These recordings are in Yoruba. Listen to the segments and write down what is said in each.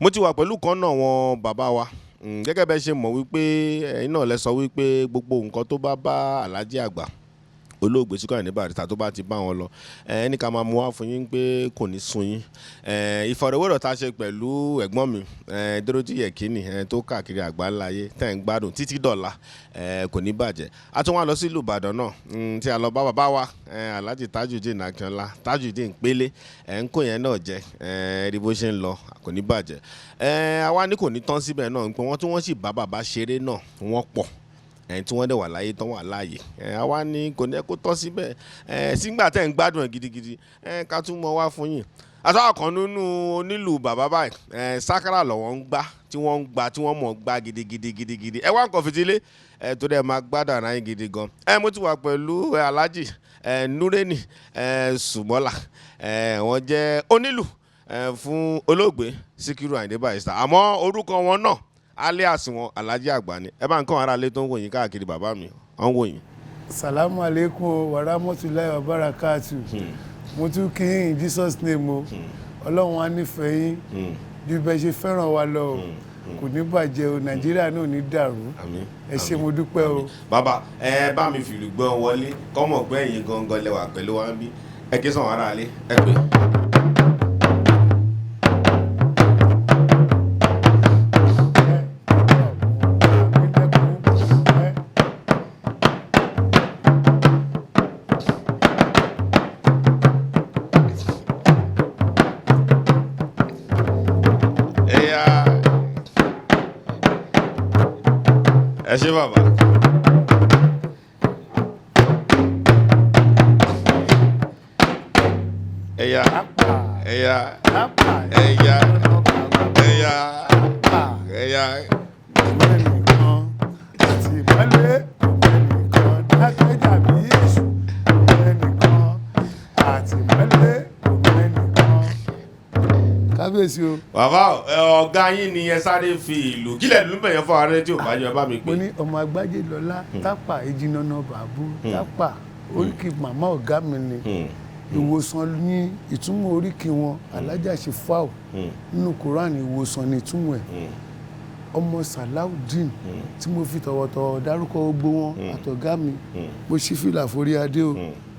Mo ti wà pẹ̀lú kan náà wọn bàbá wa. Gẹ́gẹ́ bẹ́ẹ̀ ṣe mọ̀ wípé ẹ̀yin náà lẹ sọ wípé gbogbo nǹkan tó bá bá Alhaji Àgbà olóògbé Síkírù Àyìndé Barrister tó bá ti bá wọn lọ, ẹni ká máa mú wá fún yín pé kò ní sun yín. Ìfọ̀rọ̀wérọ̀ tá a ṣe pẹ̀lú ẹ̀gbọ́n mi Dúrójì Yẹ̀kínì tó káàkiri àgbáńláyé tẹ̀ ń gbádùn títí dọ̀la, kò ní bàjẹ́. A tún wá lọ sí ìlú Ìbàdàn náà, tí a lọ bá bàbá wa Alhaji Tajudeen Akínọlá Tajudeen Pélé, ń kó yẹn náà jẹ, rí bó ṣe ń lọ, kò ní bàjẹ́. Àwa ní kò ní tán síbẹ̀ náà pé wọ́n tí wọ́n sì bá bàbá ṣeré náà wọ́n pọ̀, ẹni tí wọ́n dẹ̀ wà láyé tán wà láàyè. Àwa ní kò ní ẹ kó tán síbẹ̀ sígbà tẹ̀ ń gbádùn ẹ̀ gidigidi, ká tún mọ wá fún yín. Àtàwọn kan nínú onílù bàbá báyìí, sákàrà lọ́wọ́ ń gbá tí wọ́n ń gbá tí wọ́n mọ̀ gbá gidigidi gidigidi. Ẹ wá nǹkan fìdílé ẹ tó dẹ̀ máa gbádùn ara yín gidi gan. Mo ti wà pẹ̀lú Alhaji Nureni Sùmọ́là. Wọ́n jẹ́ onílù fún olóògbé Síkírù Àyìndé Barrister, àmọ́ orúkọ wọn náà alias wọn Alhaji Àgbà ni. Ẹ bá ń kọ́ ara lé tó ń wò yín káàkiri, bàbá mi wọ́n ń wò yín. Salamu alaikum wa rahmatulahi wa barakatu. Mo tún kí yín in Jesus name o. Ọlọ́run á nífẹ̀ẹ́ yín ju bẹ́ẹ̀ ṣe fẹ́ràn wa lọ o. Kò ní bàjẹ́ o, Nàìjíríà náà ò ní dàrú. Àmín. Ẹ ṣé, mo dúpẹ́ o. Bàbá, ẹ bá mi fìlù gbọ́n wọlé kọ́mọ̀ pé ẹ̀yin gangan lẹ́wà pẹ̀lú wa ń bí. Ẹ kí sàn ara lé ẹ pé. Ẹyà, ẹ ṣé bàbá. Ẹyà, ẹyà, ẹyà, ẹyà, ẹyà. Mẹ́nìkan àti ìmọ́lẹ̀ mẹ́nìkan dákẹ́jà bí èṣù mẹ́nìkan àti ìmọ́lẹ̀ mẹ́nìkan. Kábíyèsí o. Bàbá, ọ̀gá yín ni ẹ sáré fi ìlú kílẹ̀ ló ń bẹ̀yẹn fún ara tí ò bá yọ, ẹ bá mi pè. Mo ní ọmọ agbájé lọlá tápà ejinana bàbú tápà, oríkì màmá ọ̀gá mi ni. Ìwòsàn ní ìtumọ̀ oríkì wọn, alájà ṣe fáwọ̀ nínú Quran, ìwòsàn ní ìtumọ̀ ẹ̀. Ọmọ Salawudeen tí mo fi tọ̀wọ̀tọ̀wọ̀ dárúkọ gbogbo wọn àtọ̀gá mi, mo ṣí fìlà forí adé o,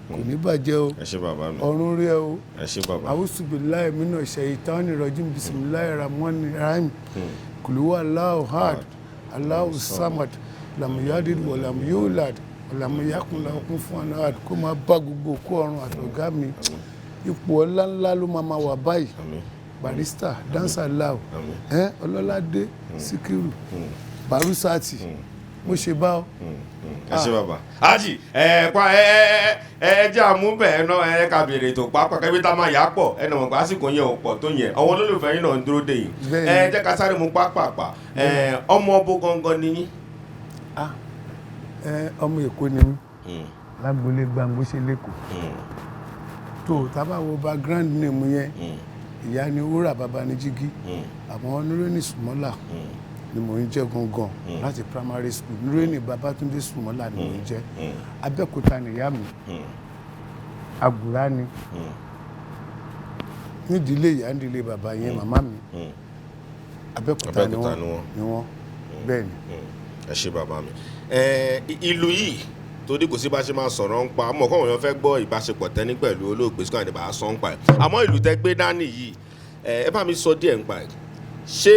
kò ní bàjẹ́ o. Ẹ ṣé bàbá mi. Ọ̀run rí ẹ o. Ẹ ṣé bàbá. Awusubilayi mina ṣèyítánì rọjìm, bisimilayi ramoni rahim, kuluwa Allahu ahad, Allahu samad, lamuyadid wàlámuyúlad wàlámuyakun fún ahad. Kó máa bá gbogbo òkú ọ̀run àtọ̀gá mi, ipò ọlá ńlá ló máa máa wà báyìí. Àmín. Barrister dansa lao. Àmín. Ẹ Ọlọ́ládé Síkírù Barusati, mo ṣe bá ọ. Ẹ ṣé bàbá ájì. Ẹ pa ẹ ẹ ẹ ẹ jẹ́ àmúbẹ̀ ẹ náà, ẹ ká béèrè ètò pápá kẹ́bí tá a máa yà á pọ̀. Ẹ nà mọ̀ pé àsìkò yẹn ò pọ̀ tó yẹn, àwọn olólùfẹ́ yín náà ń dúró dè yín. Bẹ́ẹ̀ni. Ẹ jẹ́ ká sáré mu pápápá. Ẹ ọmọ ọbọ gangan ni yín? Ah, ẹ ọmọ Èkó ni mí, lágbolé Gbàngbóṣe lẹ́kọ̀ọ́. Tó tá bá wo background name yẹn, ìyá ni wúrà, bàbá ni jígí, àmọ́ Nureni Sùmọ́là ni mò ń jẹ́ gangan láti primary school. Nureni Babátúndé Sùmọ́là ni mò ń jẹ́. Abẹ́òkúta nìyá mi, Àgùrá ni nídìílé ìyá, nídìílé bàbá yẹn màmá mi, Abẹ́òkúta ni Abẹ́òkúta wọ́n ni wọ́n. Ni wọ́n, bẹ́ẹ̀ ni. Ẹ ṣé bàbá mi. Ẹ ìlú yìí torí kò sí bá ṣe máa sọ̀rọ̀ ń pa mọ̀ kọ́ àwọn èèyàn fẹ́ gbọ́ ìbáṣepọ̀ tẹ́ní pẹ̀lú olóògbé Síkírù Àyìndé bàá sọ ń pa ẹ̀, àmọ́ ìlú tẹ́ gbé dání yìí, ẹ bá mi sọ díẹ̀ ń pa ẹ̀. Ṣé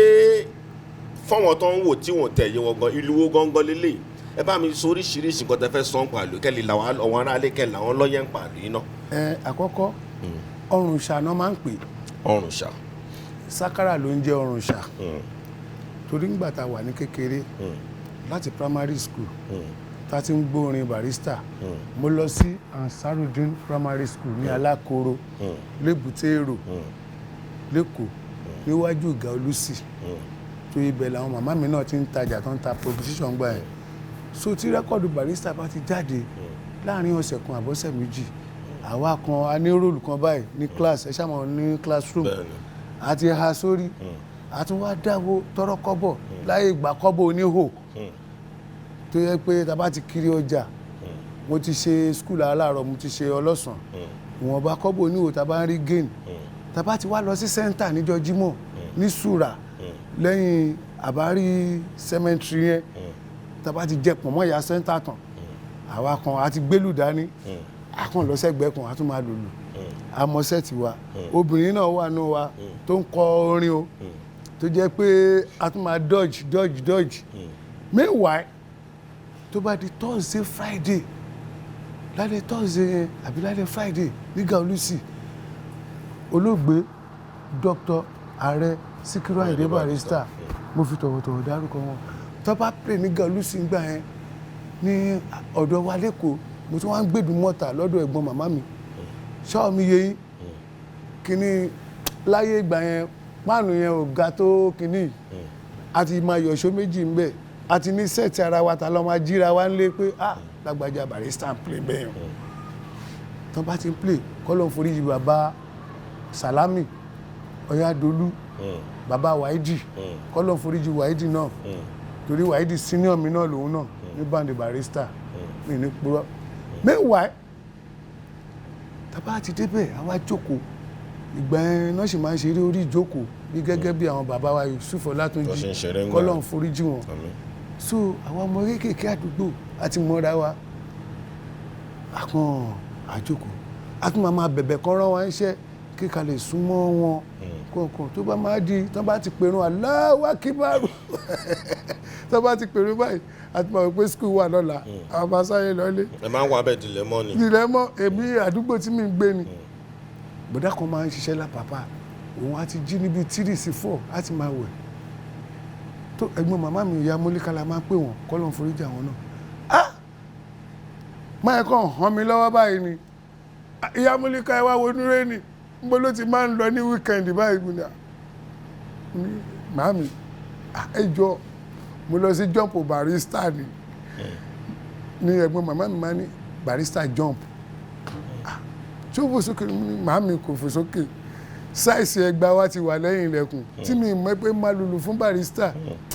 fáwọn tó ń wò tí wọ́n tẹ̀ yé wọn gan, ìlú wo gangan lélẹ̀? Ẹ bá mi sọ oríṣiríṣi nǹkan tẹ́ fẹ́ sọ ń pa ìlú kẹ́lẹ́ làwọn àwọn aráalé kẹ́ làwọn lọ́yẹ̀ ń pa ìlú yìí náà. Ẹ àkọ́kọ́, ọrùn ṣà náà máa ń pè. Ọrùn ṣá. Sákárà ló ń jẹ́ ọrùn ṣà, torí ńgbà tá a wà ní kékeré láti primary school tá a ti ń gbórin Barrister. Mo lọ sí Ansarudeen Primary School ní Alákòrò lébùté Èrò lẹ́kọ̀ọ́, níwájú ìgà Olùsì tó ibẹ̀ làwọn màmá mi náà ti ń tajà, tó ń ta proposition gbà ẹ̀. So tí record Barrister bá ti jáde láàrin ọ̀sẹ̀ kan àbọ̀sẹ̀ 2, àwa kan a ní roll kan báyìí ní class, ẹ ṣáà mọ̀ ní classroom, àti ha sórí, àti wá dáwó tọrọ kọ́bọ̀ láyé ìgbà kọ́bọ̀ oníhò tó yẹ pé tá a bá ti kiri ọjà. Mo ti ṣe school aláàárọ̀, mo ti ṣe ọlọ́sàn, ìwọ̀nba kọ́bọ̀ oníhò tá a bá ń rí gain, tá a bá ti wá lọ sí center níjọ́ Jímọ̀ ní Sùrà. Lẹ́yìn àbárí cemetery yẹn, tá a bá ti jẹ pọ̀nmọ́ ìyá center tán, àwa kan a ti gbélù dání, a kàn lọ sẹ́gbẹ̀ẹ́ kan, a tún máa lùlù àmọ́ set wa. Obìnrin náà wà nù wa tó ń kọ orin o, tó jẹ́ pé a tún máa dodge, dodge, dodge. Meanwhile, tó bá di Thursday, Friday, lálẹ́ Thursday yẹn àbí lálẹ́ Friday ní Gaolusi, olóògbé Dr. Ààrẹ Síkírù Àyìndé Barrister, mo fi tọ̀wọ̀tọ̀wọ̀ dárúkọ wọn, tó bá pè ní Gaolusi ńgbà yẹn ní ọ̀dọ̀ wa lẹ́kọ̀ọ́, mo tún wá ń gbèdú mọ́ta lọ́dọ̀ ẹ̀gbọ́n màmá mi. Ṣọ́ọ̀ mi yé yín, kíní láyé ìgbà yẹn, páànù yẹn ò ga tó kíní, a ti máa yọ̀ṣó méjì ń bẹ̀, a ti ní set ara wa ta lọ́ máa jíra wa ń lé pé, "Ah, lágbájá, Barrister ń play bẹ́ẹ̀ yẹn." Tó bá ti ń play, kọ́lọ́ ń foríjì bàbá Salami Ọ̀yádolú, bàbá Wáídì, kọ́lọ́ ń foríjì Wáídì náà, torí Wáídì senior mi náà lòun náà ní band Barrister mi ní purọ́. Meanwhile, tàbá ti débẹ̀, àwa jókòó. Ìgbà yẹn náà sì máa ń ṣeré orí ìjókòó bí gẹ́gẹ́ bí àwọn bàbá wa Yusuf Ọlátúnjí, Tó ṣe ń ṣeré ńgbà. kọ́lọ́ ń foríjì wọn. Àmín. So àwọn ọmọ kéékèèké àdúgbò àti mọ́ra wa, àkàn àjókòó, a tún máa máa bẹ̀bẹ̀ kọ́ rán wa ń ṣẹ́ kí ká lè súnmọ́ wọn kọ̀ọ̀kan. Tó bá máa di tó bá ti pèrún Allahu Akbar, tó bá ti pèrún báyìí, a ti máa wò pé school wà lọ́la, àwọn máa sáré lọ́lé. Ẹ máa ń wà bẹ́ẹ̀ dilẹ̀ mọ́ ni. Ìrẹ́ mọ́ èmi, àdúgbò tí mi ń gbé ni bọ̀dá kan máa ń ṣiṣẹ́ lápapà, òun á ti jí níbi 3 sí 4, á ti máa wẹ̀. Tó ẹ̀gbọ́n màmá mi, ìyá mọ́líkàlà, máa ń pè wọ́n, kọ́ ló ń foríjì àwọn náà. Ah, máa kàn hàn mí lọ́wọ́ báyìí ni. "Ah, ìyá mọ́líkà, ẹ wá wo nírẹ́nì níbo ló ti máa ń lọ ní weekend báyìí?" Mo ní, "Ah, ní màámi, ah, ẹ jọ, mo lọ sí jump Barrister ni." Ní ẹ̀gbọ́n màmá mi máa ní, "Barrister jump tí ó fò sókè." Ní màámi kò fò sókè, size ẹgbàá wa ti wà lẹ́yìn ilẹ̀kùn tí mi mọ̀ pé máa lùlù fún Barrister.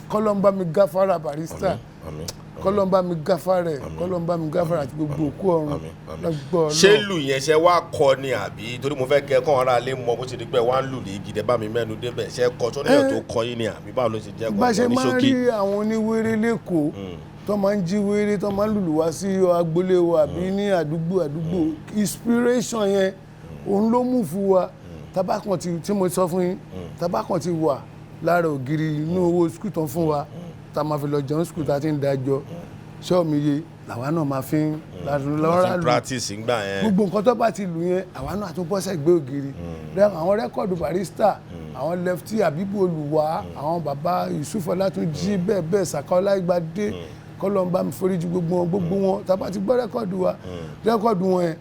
Kọ́lọ́ ń bá mi gáfárà Barrister. Àmín. Kọ́lọ́ ń bá mi gáfárà ẹ̀, kọ́lọ́ ń bá mi gáfárà àti gbogbo òkú ọ̀run. Àmín, àmín. Lọ́gbọ́. Ṣé lù yẹn ṣe wá kọ ni, àbí torí mo fẹ́ kẹ́ kọ́ ara lé mọ bó ṣe di pé wá ń lù ní igi dẹ́ bá mi mẹ́nu débẹ̀, ṣe kọ tó níyàn tó kọ yín ni, àbí báwo ló ṣe jẹ́ Bá ṣe kọ́ ní máa ń ṣókí? rí àwọn oníwéré lẹ́kọ̀ọ́ tó máa ń jí wéré, tó máa ń lùlù wá sí agboolé wa àbí ní àdúgbò, inspiration yẹn òun ló mú fún wa. Tabakan ti tí mo sọ fún yín, tabakan ti wà lára ògiri inú owó school tán fún wa, tá a máa fi lọ jẹun school, tá a ti ń dájọ́ ṣọ́ọ̀mù iye làwa náà máa fi ń lọ́ra Ti lù. practice ńgbà yẹn. Gbogbo nǹkan tó bá ti lù yẹn, àwa náà tún bọ́ sẹ́gbẹ́ ògiri. Àwọn record Barrister, àwọn Lefty Abibu Olùwà, àwọn bàbá Yusuf Ọlátúnjí, bẹ́ẹ̀ bẹ́ẹ̀, Sàká Ọláìgbàdé, kọ́lọ́mbà mi foríjì gbogbo wọn. Gbogbo wọn, tá a bá ti gbọ́ record wa, record wọn yẹn,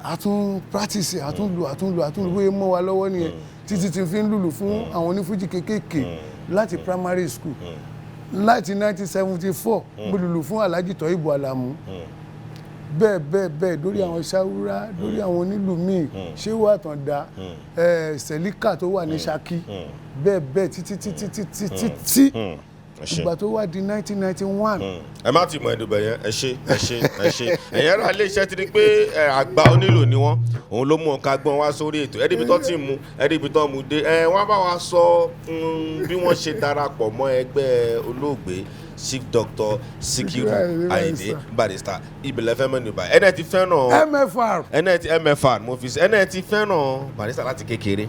a tún practice, a tún lù, a tún lù, a tún lù. Bóyá mọ́ wa lọ́wọ́ nìyẹn títí tí fi ń lùlù fún àwọn onífújì kéékèèké láti primary school. Láti 1974, mo lùlù fún Alhaji Toyibu Alamu, bẹ́ẹ̀ bẹ́ẹ̀ bẹ́ẹ̀, lórí àwọn ṣáwúrá, lórí àwọn onílù míì, ṣéwú àtàndá, sẹ̀líkà tó wà ní Ṣakí, bẹ́ẹ̀ bẹ́ẹ̀ títí títí títí títí Ẹ ṣé. ìgbà tó wá di 1991. Ẹ má ti mọ ẹdùnbẹ̀ yẹn. Ẹ ṣé, ẹ ṣé, ẹ ṣé. Ẹ̀yẹ́ rà ilé iṣẹ́ ti di pé ẹ, àgbà onílù ni wọ́n, òun ló mú ọ̀ka gbọ́n wá sórí ètò. Ẹ̀ẹ́dìbí tó ti mú, ẹ̀ẹ́dìbí tó mú dé, ẹ wọ́n bá wa sọ bí wọ́n ṣe darapọ̀ mọ́ ẹgbẹ́ olóògbé Chief Doctor Sikiru Ayinde Barrister. Ìbílẹ̀ fẹ́ mẹ́nu báyìí, ẹ̀ẹ́dẹ̀ ti fẹ́ràn MFR. Ẹnẹ ti MFR mo fi sí. Ẹnẹ ti fẹ́ràn Barrister láti kékeré.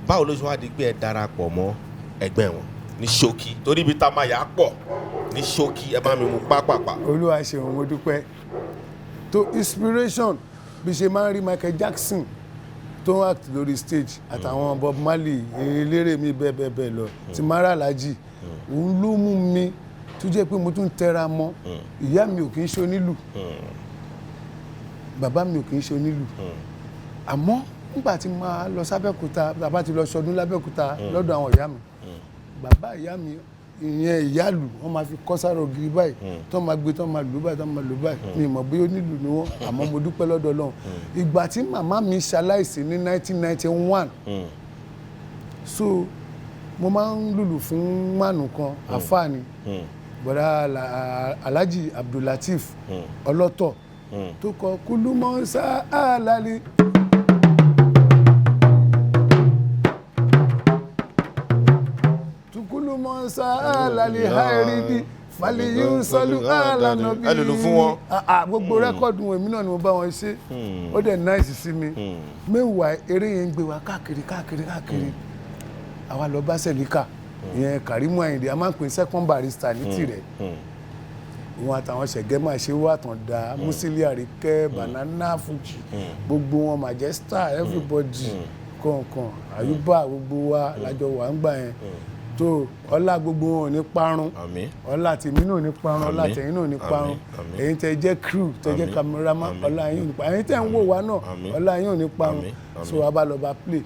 Báwo ló ṣe wá di pé ẹ darapọ̀ mọ́ ẹgbẹ́ wọn ní ṣókí, torí ibi tá a máa yà á pọ̀? Ní ṣókí, ẹ bá mi mú pápápá. Olúwa ṣeun, mo dúpẹ́. To inspiration, bí ṣe máa ń rí Michael Jackson tó ń act lórí stage àtàwọn Bob Marley, eléré mi, bẹ́ẹ̀ bẹ́ẹ̀ bẹ́ẹ̀ lọ, ti mara Alhaji, òun ló mú mi tó jẹ́ pé mo tún tẹra mọ́. Ìyá mi ò kì í ṣe onílù, bàbá mi ò kì í ṣe onílù, àmọ́ nígbà tí máa lọ sábẹ́òkúta, bàbá ti lọ sọdún lábẹ́òkúta lọ́dọ̀ àwọn ìyá mi, bàbá ìyá mi, ìyẹn ìyáàlù, wọ́n máa fi kọ́ sára ògiri báyìí, tó máa gbé, tó máa lù báyìí, tó máa lù báyìí. Mi mọ̀ bóyá onílù ni wọ́n, àmọ́ mo dúpẹ́ lọ́dọ̀ Ọlọ́run. Ìgbà tí màmá mi ṣaláìsí ní 1991, so mo máa ń lùlù fún mánu kan, àfáà ni, bọ̀dá Alhaji Abdulateef Ọlọ́tọ̀, tó kọ kúlúmọ́sá àlàlí. Mọ́sá àlàlẹ́ àìrídì fàlẹ́yìn sọ́lù àlànà bí. Ẹ lùlù fún wọn. Gbogbo record wọn, èmi náà ni mo bá wọn ṣe. Ó dẹ̀ nice sí mi. Mẹ́wàá eré yẹn ń gbé wa káàkiri káàkiri káàkiri. Àwa lọ bá Sẹ̀líkà, ìyẹn Kàrímù Àyìndé, a máa ń pè second Barrister ní tirẹ̀. Òun àtàwọn ṣẹ̀gẹ́ máa ṣe wà tán da Musili, Àríkẹ́, Banana Fuji, gbogbo wọn, Majesta, everybody kọ̀ọ̀kan, Àyùbá, gbogbo wa lájọ wà ń gbà yẹn. Tó ọlá gbogbo wọn ò ní parun. Àmín. Ọlá tèmi náà ò ní parun, ọlá Àmín. tẹ̀yin náà ò ní parun. Àmín. Ẹ̀yin tẹ́ jẹ́ crew, tẹ́ jẹ́ Àmín. cameraman, Àmín. ọlá yín ò ní parun. Ẹ̀yin tẹ́ ń wò wá náà, Àmín. ọlá yín ò ní parun. Àmín. Àmín. So a bá lọ bá play.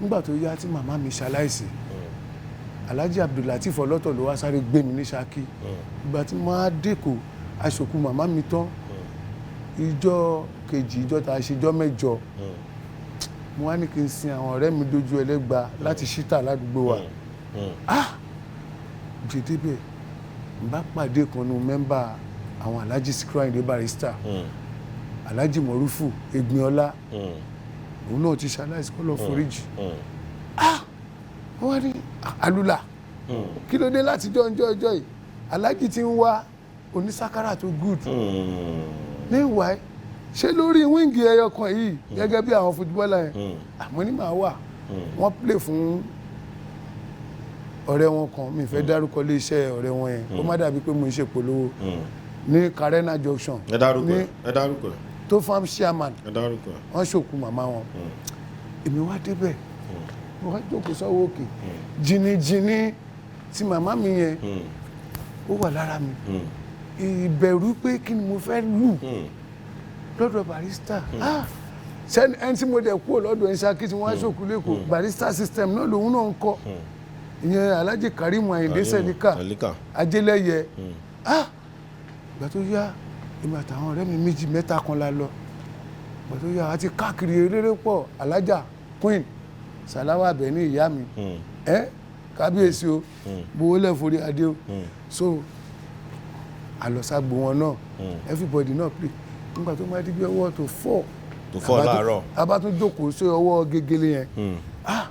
Nígbà tó yá tí màmá mi ṣaláìsí, Alhaji Abdulateef Ọlọ́tọ̀ ló wá sáré gbé mi ní Ṣakí. Ìgbà tí mo á dẹ́kọ̀ aṣòkú màmá mi tán, ìjọ kejì, ìjọ tá a ṣe ìjọ 8, mo wá ní kí n sin àwọn ọ̀rẹ́ mi dójú ẹlẹ́gba láti ṣítà ládùúgbò wa. Ah, jèdèbẹ̀ n bá pàdé kan nu member àwọn Alhaji Sikiru Ayinde Barrister, Alhaji Morufu Egbinola. Òun náà ti ṣaláìsí, kọ́ lọ foríjì. Ah, wọ́n wá ní alula, kí ló dé láti jọ́ ọjọ́ ọjọ́ yìí? Alhaji ti ń wá onísákárà tó good. Meanwhile, ṣé lórí wing ẹyọ kan yìí, gẹ́gẹ́ bí àwọn footballer yẹn, àmọ́ ní màá wà wọ́n play fún ọ̀rẹ́ wọn kan. Mi fẹ́ dárúkọ ilé iṣẹ́ ọ̀rẹ́ wọn yẹn, kó má dàbí pé mo ń ṣe polówó ní Karena Junction. Ẹ dárúkọ. Ní Ẹ dárúkọ. tó farm chairman. Ẹ dárúkọ. Wọ́n ṣòkú màmá wọn. Èmi wá débẹ̀, mo wá jókòó sọ́wọ́ òkè. Jìnnìjìnnì tí màmá mi yẹn ó wà lára mi, ìbẹ̀rù pé kí ni mo fẹ́ lù lọ́dọ̀ Barrister. Ah, sẹ́ni ẹni tí mo dẹ̀ kúrò lọ́dọ̀ ẹ̀ Ṣakí tí wọ́n á ṣòkú lẹ́kọ̀ọ́, Barrister system náà lòun náà ń kọ́, ìyẹn Alhaji Karim Ayinde Sẹ̀líkà. Sẹ̀líkà. Ajélẹ́yẹ. Ah, ìgbà tó yá, èmi àtàwọn ọ̀rẹ́ mi méjì mẹ́ta kan la lọ. Ìgbà tó yá, àti káàkiri eléré pọ̀, Alájà Queen Salawa Abẹ́ní, ìyá mi, ẹ kábíyèsí o, gbowó lẹ́forí adé o. So àlọ́sàgbò wọn náà, everybody náà play. Nígbà tó máa di bí ọwọ́ tó 4 Tó 4 láàárọ̀. A bá tún jókòó sí ọwọ́ gegele yẹn. Ah,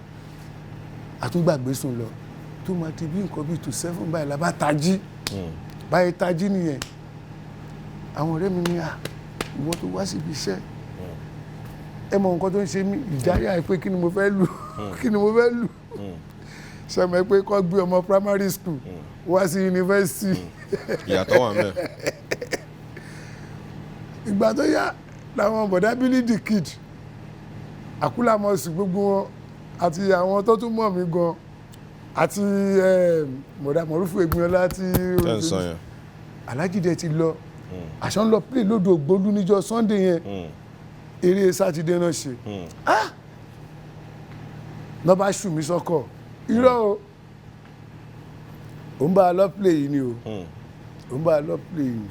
àtúngbàgbé sùn lọ. Tó máa di bí nǹkan bíi tó 7 báyìí la bá tají. Báyìí tají nìyẹn, àwọn ọ̀rẹ́ mi ní, à ìwọ tó wá síbi iṣẹ́, ẹ mọ nǹkan tó ń ṣe mí, ìjáyà pé kí ni mo fẹ́ lù, kí ni mo fẹ́ lù. Sọmọ pé kọ́ gbé ọmọ primary school wá sí yunifásitì. Ìyàtọ̀ wà ńbẹ̀. Ìgbà tó yá làwọn bọ̀dá Billy the Kid, àkúlàmọ̀sù, gbogbo wọn àti àwọn tó tún mọ̀ mí gan àti bọ̀dá Mọ̀rúfù Egbinola tí Tẹ́ ń sọ yẹn. Alhaji dẹ̀ ti lọ, àṣọ ń lọ play lódò Ògbólú níjọ́ Sunday yẹn, eré Sátidé náà ṣe. Ah, lọ́ bá ṣù mí sọ́kọ̀, irọ́ o, ò ń bá a lọ play yìí ni o, ò ń bá a lọ play yìí ni.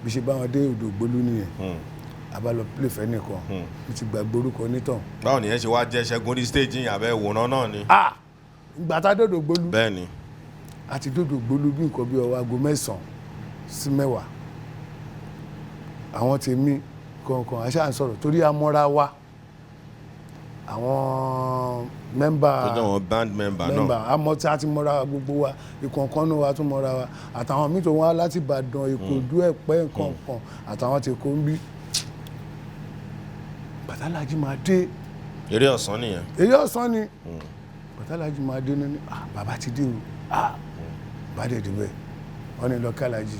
Bí ṣe bá wọn dé odò Ògbólú nìyẹn, a bá lọ play fẹ́ nìkan, mo ti gbàgbé orúkọ onítàn. Báwo nìyẹn ṣe wá jẹ́ ṣẹ́gun orí stage yìí àbẹ́ ìwòran náà ni? Ah, ìgbà tá a dòdò Ògbólú, Bẹ́ẹ̀ ni. àti dòdò Ògbólú bí nǹkan bí ọwọ́ aago 9 sí 10. Àwọn tèmi kọ̀ọ̀kan aṣáà ń sọ̀rọ̀ torí amọ́ra wa, àwọn member Tó jẹ́ wọn band member náà. Member àmọ́ tí a ti mọ́ra wa, gbogbo wa, ìkọ̀ọ̀kan náà wa tún mọ́ra wa, àtàwọn míì tó wá láti Ìbàdàn, Ìkòdú, Ẹ̀pẹ́, nǹkan kan, àtàwọn tí kò ń bí bàtàlájì máa dé. Eré ọ̀sán nìyẹn. Èyí ọ̀sán ni bàtàlájì máa dé ní. Ah, bàbá ti dé o. Ah, bá dẹ̀ débẹ̀, wọ́n ní lọ kálàjì.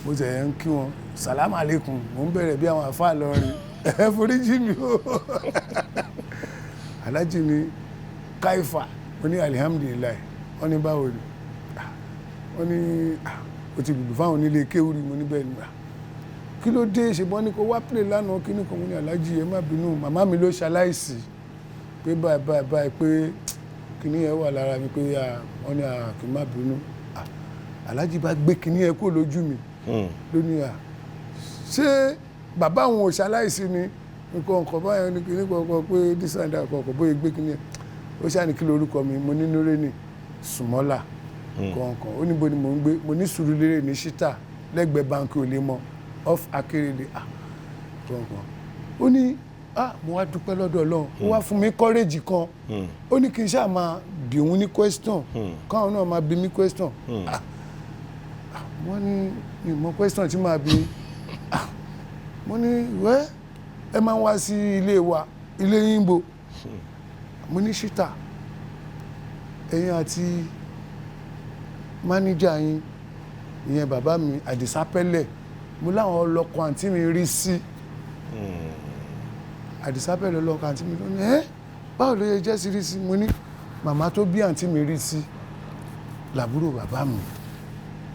Mo tẹ̀ ń kí wọn, sàlámù àlékún, mò ń bẹ̀rẹ̀ bí àwọn àfáà lọrin, ẹ foríjì mi o. Alájì ní káífà, mo ní alihamudulilayi. Wọ́n ní báwo ni? Ah, wọ́n ní, ah, o ti lùlù fáwọn onílé kéwúrí. Mo ní bẹ́ẹ̀ ni. Ah, kí ló dé? Ṣùgbọ́n ní kó wá play lánàá, kí ní kò? Mo ní alájì, ẹ má bínú, màmá mi ló ṣaláìsí, pé báyìí báyìí báyìí, pé kíní yẹn wà lára mi, pé ah, wọ́n ní, ah, kí n má bínú. Ah, alájì bá gbé kíní yẹn kúrò lójú mi lónìí. À, ṣé bàbá àwọn ò ṣaláìsí ni? Nǹkan nǹkan báyẹn ní kíní kọ̀ọ̀kan pé this and that kọ̀ọ̀kan, bóyá gbé kíní yẹn. Ó ṣáà ní kí lorúkọ mi? Mo ní Nureni Sùmọ́là kọ̀ọ̀kan. Ó ní bo ni mò ń gbé? Mo ní Sùúrùlérè ní Ṣítà, lẹ́gbẹ̀ẹ́ báńkì Olémọ, off Akérèlé. Ah, kọ̀ọ̀kan. Ó ní, ah, mo wá dúpẹ́ lọ́dọ̀ Ọlọ́run. Ó wá fún mi courage kan. Ó ní kí n ṣáà máa bi òun ní question, káwọn náà máa bi mí question. Ah, ah, wọ́n ní mi mọ question tí màá bi. Ah, mo ní wẹ́, ẹ máa ń wá sí ilé wa, ilé yín bo? Mo ní ṣítà ẹ̀yin àti mánéjà yín, ìyẹn bàbá mi Àdìsá Pẹ́lẹ̀. Mo láwọn ọlọ́kọ àǹtí mi rí sí Àdìsá Pẹ́lẹ̀, ọlọ́kọ àǹtí mi. Lónìí ẹ́, báwo ló yẹ jẹ́ sí rí sí? Mo ní màmá tó bí àǹtí mi rí sí làbúrò bàbá mi,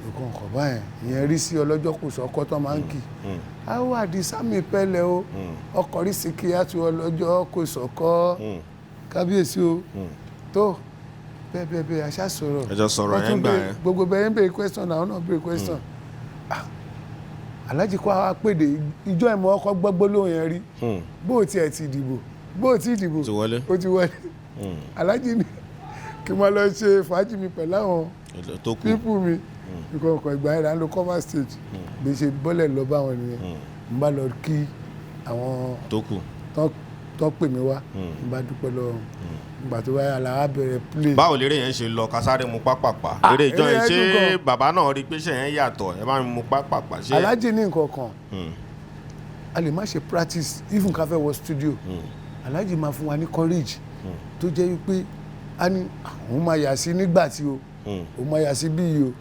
nǹkan kan báyẹn. Ìyẹn rí sí ọlọ́jọ́ kò sọ́kọ́ tó máa ń kì àwọn Àdìsá mi Pẹ́lẹ̀ o, ọkọ̀ rí sí kí á tu ọlọ́jọ́ kò sọ́kọ́, kábíyèsí o. Tó bẹ́ẹ̀ bẹ́ẹ̀ bẹ́ẹ̀, aṣá sọ̀rọ̀. Ẹ jọ sọ̀rọ̀ Wọ́n yẹn tún gbà béèrè- yẹn. Gbogbo bẹ́ẹ̀ ń béèrè question, àwọn náà béèrè question. Ah, Alhaji kó àwa pèdè ìjọ ìmọ̀ ọkọ̀ gbọ́gbó lóhùn yẹn rí. Bó o tiẹ̀ ti dìbò, bó o ti dìbò, Ti wọlé. ó ti wọlé. Alhaji ní kí n máa lọ ṣe fàájì mi pẹ̀lú àwọn tó kù. people mi, nǹkan ọkọ̀. Ìgbà yẹn là ń lo cover stage. Bí ṣe bọ́lẹ̀ lọ bá wọn nìyẹn, n bá lọ kí àwọn tó kù. Tán pè mí wá, n bá dúpẹ́ lọ. Ìgbà tó wáyà là á bẹ̀rẹ̀ play. Báwo lérè yẹn ṣe lọ? Kásáré mu pápápá eré ìjọ Eré yẹn. yẹn Ṣé dùn gan. bàbá náà rí i pé ṣe yẹn yàtọ̀? Ẹ bá mi mu pápápá ṣé. Alhaji ní nǹkan kan, a lè má ṣe practice, even ká fẹ́ wọ studio, Alhaji máa fún wa ní courage tó jẹ́ wípé a ní òun máa yà sí nígbà tí o òun máa yà sí bíi o,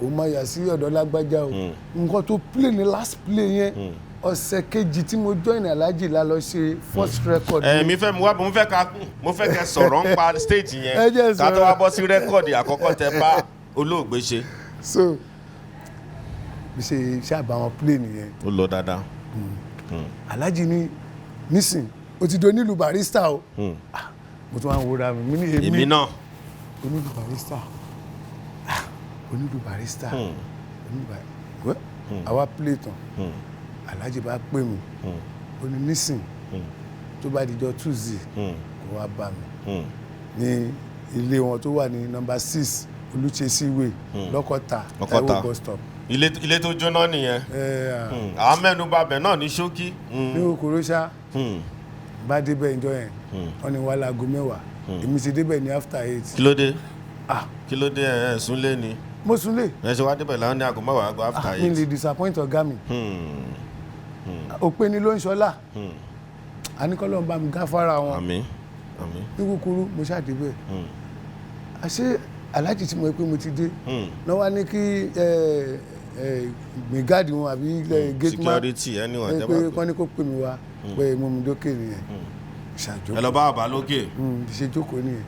òun máa yà sí ọ̀dọ̀ lágbájá o. Nǹkan tó play ní last play yẹn, ọ̀sẹ̀ kejì tí mo join Alhaji la lọ ṣe first record. Ẹ mi fẹ́ mu wá, mo fẹ́ ká, mo fẹ́ kẹ́ sọ̀rọ̀ ń pa stage Ẹ yẹn jẹ́ ká tó sọ̀rọ̀. wá bọ́ sí record àkọ́kọ́ tẹ bá olóògbé ṣe. So bí ṣe ṣàbà wọn play nìyẹn. Ó lọ dáadáa. Alhaji ní nísìn o ti di onílù Barrister o. Ah, mo tún wá ń wúra mi, mi ní èmi èmi náà. Onílù Barrister. Ah, onílù Barrister, onílù Barrister. Well, àwa play tán, Alhaji bá pè mí, ó ní nísìn tó bá dijọ́ Tuesday, kó wá bá mi ní ilé wọn tó wà ní nọ́mbà 6 Olúṣesí Way, Lọ́kọ̀tà. Lọ́kọ̀tà. Taiwo bus stop. Ilé tó jóná nìyẹn. Ẹ, Àwọn mẹ́nu bà bẹ̀ náà ní ṣókí. Ní okòrò ṣá bá débẹ̀ ìjọ yẹn, wọ́n ní wà láago 10, èmi ti débẹ̀ ní after 8. Kí ló dé? Ah. Kí ló dé? Ẹ súnlé ni? Mo súnlé. Ẹ ṣe wá débẹ̀ láwọn ní aago 10, aago after Mi 8. lè disappoint ọ̀gá mi. Òpin ni ló ń ṣọlá, àníkọ́lọ́ ń bá mi gáfárà wọn. Àmín, àmín. Ní kúkúrú, mo ṣàdébẹ̀, àṣé Aláàjì tí mo rí pé mo ti dé náà wá ní kí gbẹ̀gáàdì wọn àbí gate man Security anyone ẹ tẹ́ pé bá pè. kọ́ ní kó pè mí wá pé mo mi dókè nìyẹn, ṣàjókòó. Ẹ lọ bá bàbá lókè. Ṣe jókòó nìyẹn.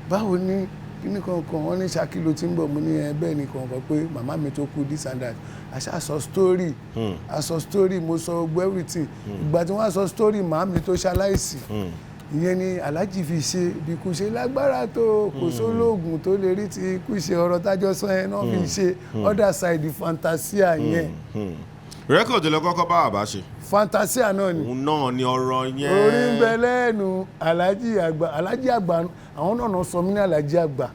Báwo ni kíní kankan? Wọn ní Ṣakí ló ti ń bọ̀. Mo ní ẹ bẹ́ẹ̀ ni kankan pé màmá mi tó kú, this and that. Àṣà sọ story, àsọ story, mo sọ gbogbo everything. Ìgbà tí wọ́n á sọ story màmá mi tó ṣaláìsí, ìyẹn ni Alhaji fi ṣe bí kú ṣe lágbára tó, kò sólóògùn tó lè rí ti ikú ṣe. Ọ̀rọ̀ tájọ́ sọ yẹn náà fi ṣe other side fantasia yẹn. Record lọ kọ́kọ́ bá bàbá ṣe. Fantasia náà ni. Òun náà ni ọ̀rọ̀ yẹn. Orí ń bẹ lẹ́nu Alhaji àgbà. Alhaji àgbà, àwọn náà náà sọ mí ní Alhaji àgbà.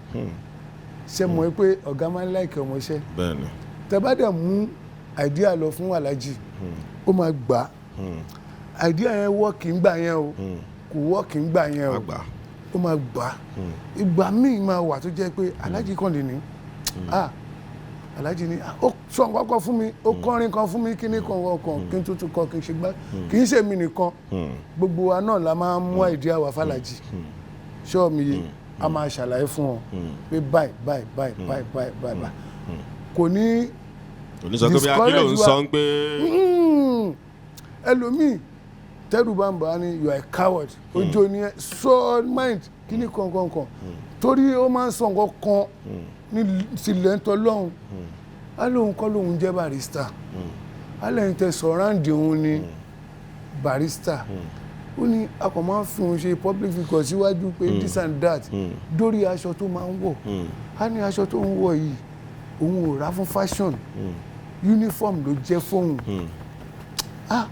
Ṣe mọ̀ pé ọ̀gá máa ń like ọmọọṣẹ́? Bẹ́ẹ̀ni. Tẹ bá dẹ̀ mú idea lọ fún Alhaji, ó máa gbà á. Idea yẹn work ń gbà yẹn o, kò work ń gbà yẹn o, àgbà. Ó máa gbà á. Ìgbà míì máa wà tó jẹ́ pé Alhaji kàn lè ní, ah, Alhaji ní, ah, ó sọ nǹkan kan fún mi, ó kọrin kan fún mi, kíní kan kan kí n tuntun kan kí n ṣe gbá. Kì í ṣe mi nìkan, gbogbo wa náà la máa ń mú idea wá fàlàjì. Ṣọ́ mi yé? A máa ṣàlàyé fún wọn pé báyìí báyìí báyìí báyìí báyìí báyìí báyìí. Kò ní Òní sọ pé bí akílò ń discourage wa. sọ ń pé. Ẹlòmíì tẹ́rù bá ń bá ní, "You are a coward, ojú ni ẹ sọ mind kíní kankankan," torí ó máa ń sọ nǹkan kan ní tilẹ̀ ń tọ́ lọ́hùn á lóun kọ́ lóun jẹ́ Barrister, á lẹ́yìn tẹ surround òun ni Barrister. Ó ní a kò máa ń fi òun ṣe public figure síwájú pé this and that. Dórí aṣọ tó máa ń wọ̀, á ní aṣọ tó ń wọ̀ yìí, òun ò rà fún fashion, uniform ló jẹ́ fóun. Ah.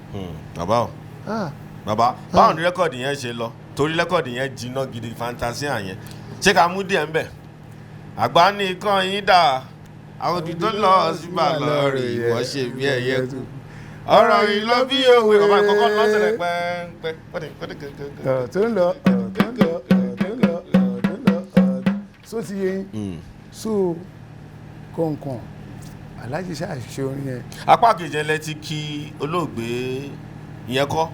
Bàbá o. Ah. Bàbá, báwo ni record yẹn ṣe lọ? Torí record yẹn jiná gidi, fantasia yẹn, ṣé ká mú díẹ̀ ń bẹ̀? Àgbà ní ikán yín dà, àwọn òbí tó lọ síbà lọ rè, ìwọ ṣe bí ẹyẹ kú, ọ̀rọ̀ yìí lọ bí òwe. Bàbá ìkọ́kọ́ lọ́sẹ̀rẹ̀ pẹ́ẹ́pẹ́. Ọ̀rọ̀ tó ń lọ, ọ̀rọ̀ tó ń lọ, ọ̀rọ̀ tó ń lọ, ọ̀rọ̀ tó ń lọ, ọ̀rọ̀ So ti yé yín. So kọ̀ọ̀kan Alhaji ṣáà ṣe orin yẹn. Apá kejì ẹ lẹ́tí kí olóògbé ìyẹn kọ́.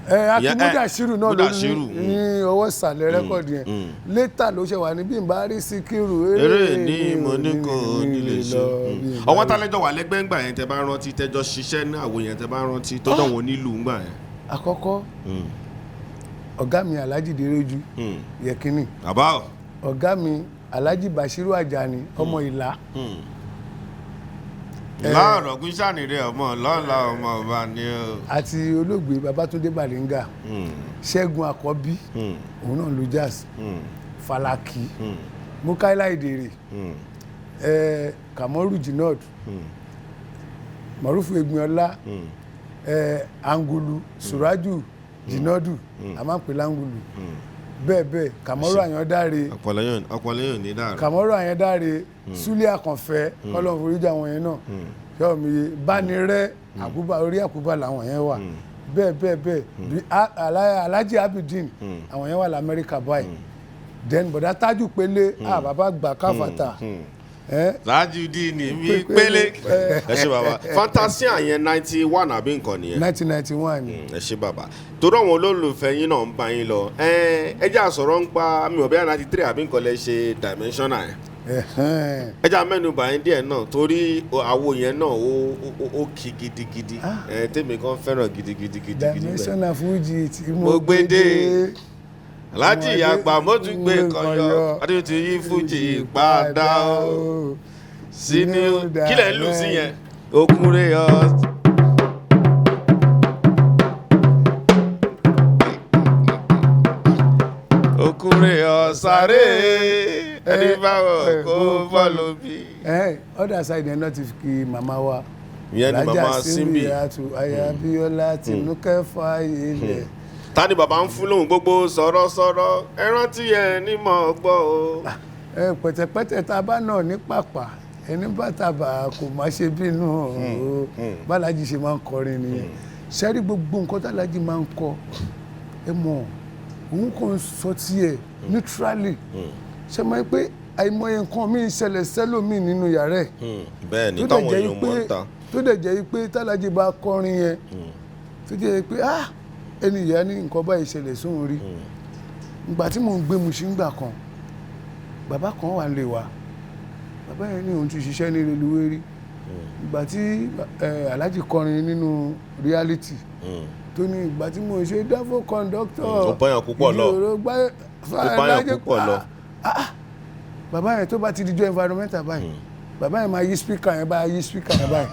Ẹ Akin Mudashiru náà ló Mudashiru, ní ní ọwọ́ ìsàlẹ̀ record yẹn. Later ló ṣe wà ní bí n bá rí Síkírù. Eré ní mo ní kò ní lè ṣe. lọ bí n bá Ọwọ́ rí. tálẹ́jọ́ wà lẹ́gbẹ́ ńgbà yẹn, tẹ bá rántí, tẹjọ́ ṣiṣẹ́ ní àwo yẹn, tẹ bá rántí, tó dán wọn nílùú ńgbà yẹn. Àkọ́kọ́, ọ̀gá mi Alhaji Dereju Yẹkínì. Bàbá o. Ọ̀gá mi Alhaji Bashiru Ajani ọmọ Ìlá. Láàrọ̀ kún sànìrẹ́ ọmọ lọ́la ọmọ ọba ni o. Àti olóògbé Babatunde Baringa, Ṣẹ́gun Àkọ́bí, òun náà lu jazz, Falaki, Mukaila Ìdèrè, Kamoru Jinod, Marufu Egbinola, Angulu Suraju Jinodu, a máa ń pè lángulu bẹ́ẹ̀ bẹ́ẹ̀, Kamoru Àyàndáre. Ọpọlọ yóò ní dàrú. Kamoru Àyàndáre, Súlẹ̀ Àkànfẹ́, kọ́lọ́n foríjì àwọn yẹn náà. Yọ̀ọ́ mi yé bánirẹ́ àkúbà, orí àkúbà làwọn yẹn wà bẹ́ẹ̀ bẹ́ẹ̀ bẹ́ẹ̀. Bí Alhaji Abidin, àwọn yẹn wà lamẹ́ríkà báyìí. Then bọ̀dá Tájù Pélé, ah, bàbá gbà káfàtà ẹ́. Tajudeen mi pélé. Ẹ ṣe bàbá. Fantasia yẹn, 91 àbí nǹkan nìyẹn? 1991 ni. Ẹ ṣe bàbá, torí àwọn olólùfẹ́ yín náà ń bá yín lọ. Ẹ jẹ́ àsọ̀rọ̀ ń pa mi ò bẹ́ẹ̀, 93 àbí nǹkan lẹ ṣe Dimensional yẹn. Ẹ jẹ́ àmẹ́nu bà yín díẹ̀ náà, torí àwo yẹn náà ó kí gidigidi. Ẹ tèmi kan fẹ́ràn gidigidi gidigidi bẹ́ẹ̀. Dimensional Fuji tí mo mo gbé gbé dé. dé. Alhaji àgbà, mo tún gbé kan yọ, adé ti yí Fuji padà o sí ní kílẹ̀ ń lù sí yẹn okúnrẹ́ ọ. Okúnrẹ́ ọ̀sáré ẹni báwọ̀ kó bọ́ọ̀lù bí. Other side yẹn náà ti fi màmá wa. Ìyẹn ni Alhaja màmá Simbi. Simbi Aya Abíọ́lá Tinúkẹ́ fààyè lẹ̀. Ta ni bàbá ń fún lóhùn gbogbo sọ̀rọ̀sọ̀rọ̀ ẹ rántí ẹ ní mọ̀ gbọ́ o. Ẹ pẹ̀tẹ̀pẹ̀tẹ̀ tá a bá náà ní pàpà, ẹni bàtà bà kò má ṣe bínú o. Bálájì ṣe máa ń kọrin nìyẹn. Sẹ́rí gbogbo nǹkan tálájì máa ń kọ, ẹ mọ̀, òun kò ń sọ tiẹ̀ neutrally. Ṣe mọ̀ pé àìmọye nǹkan mi ń ṣẹlẹ̀ sẹ́lòmíì nínú yàrá ẹ̀ Bẹ́ẹ̀ ni tó dẹ̀ táwọn jẹ́ èèyàn mọ̀ ń pé ta. tó dẹ̀ jẹ́ pé tálájì bá kọrin yẹn, tó jẹ́ pé ah, ẹni ìyá ní nǹkan báyìí ṣẹlẹ̀ sóhun rí. Ìgbà tí mò ń gbé Mushin gbà kan, bàbá kan wà lè wá. Bàbá yẹn ní òun ti ṣiṣẹ́ ní reluwé rí. Ìgbà tí Alhaji kọrin nínú reality, tó ní ìgbà tí mò ń ṣe dáfó kọ́ńdọ́kítọ̀, Ó báyàn púpọ̀ lọ. ìdí gbá. Ó báyàn púpọ̀ lọ. Bàbá yẹn, tó bá ti di jọ environmental báyìí, bàbá yẹn máa yí speaker yẹn báyìí, yí speaker yẹn báyìí,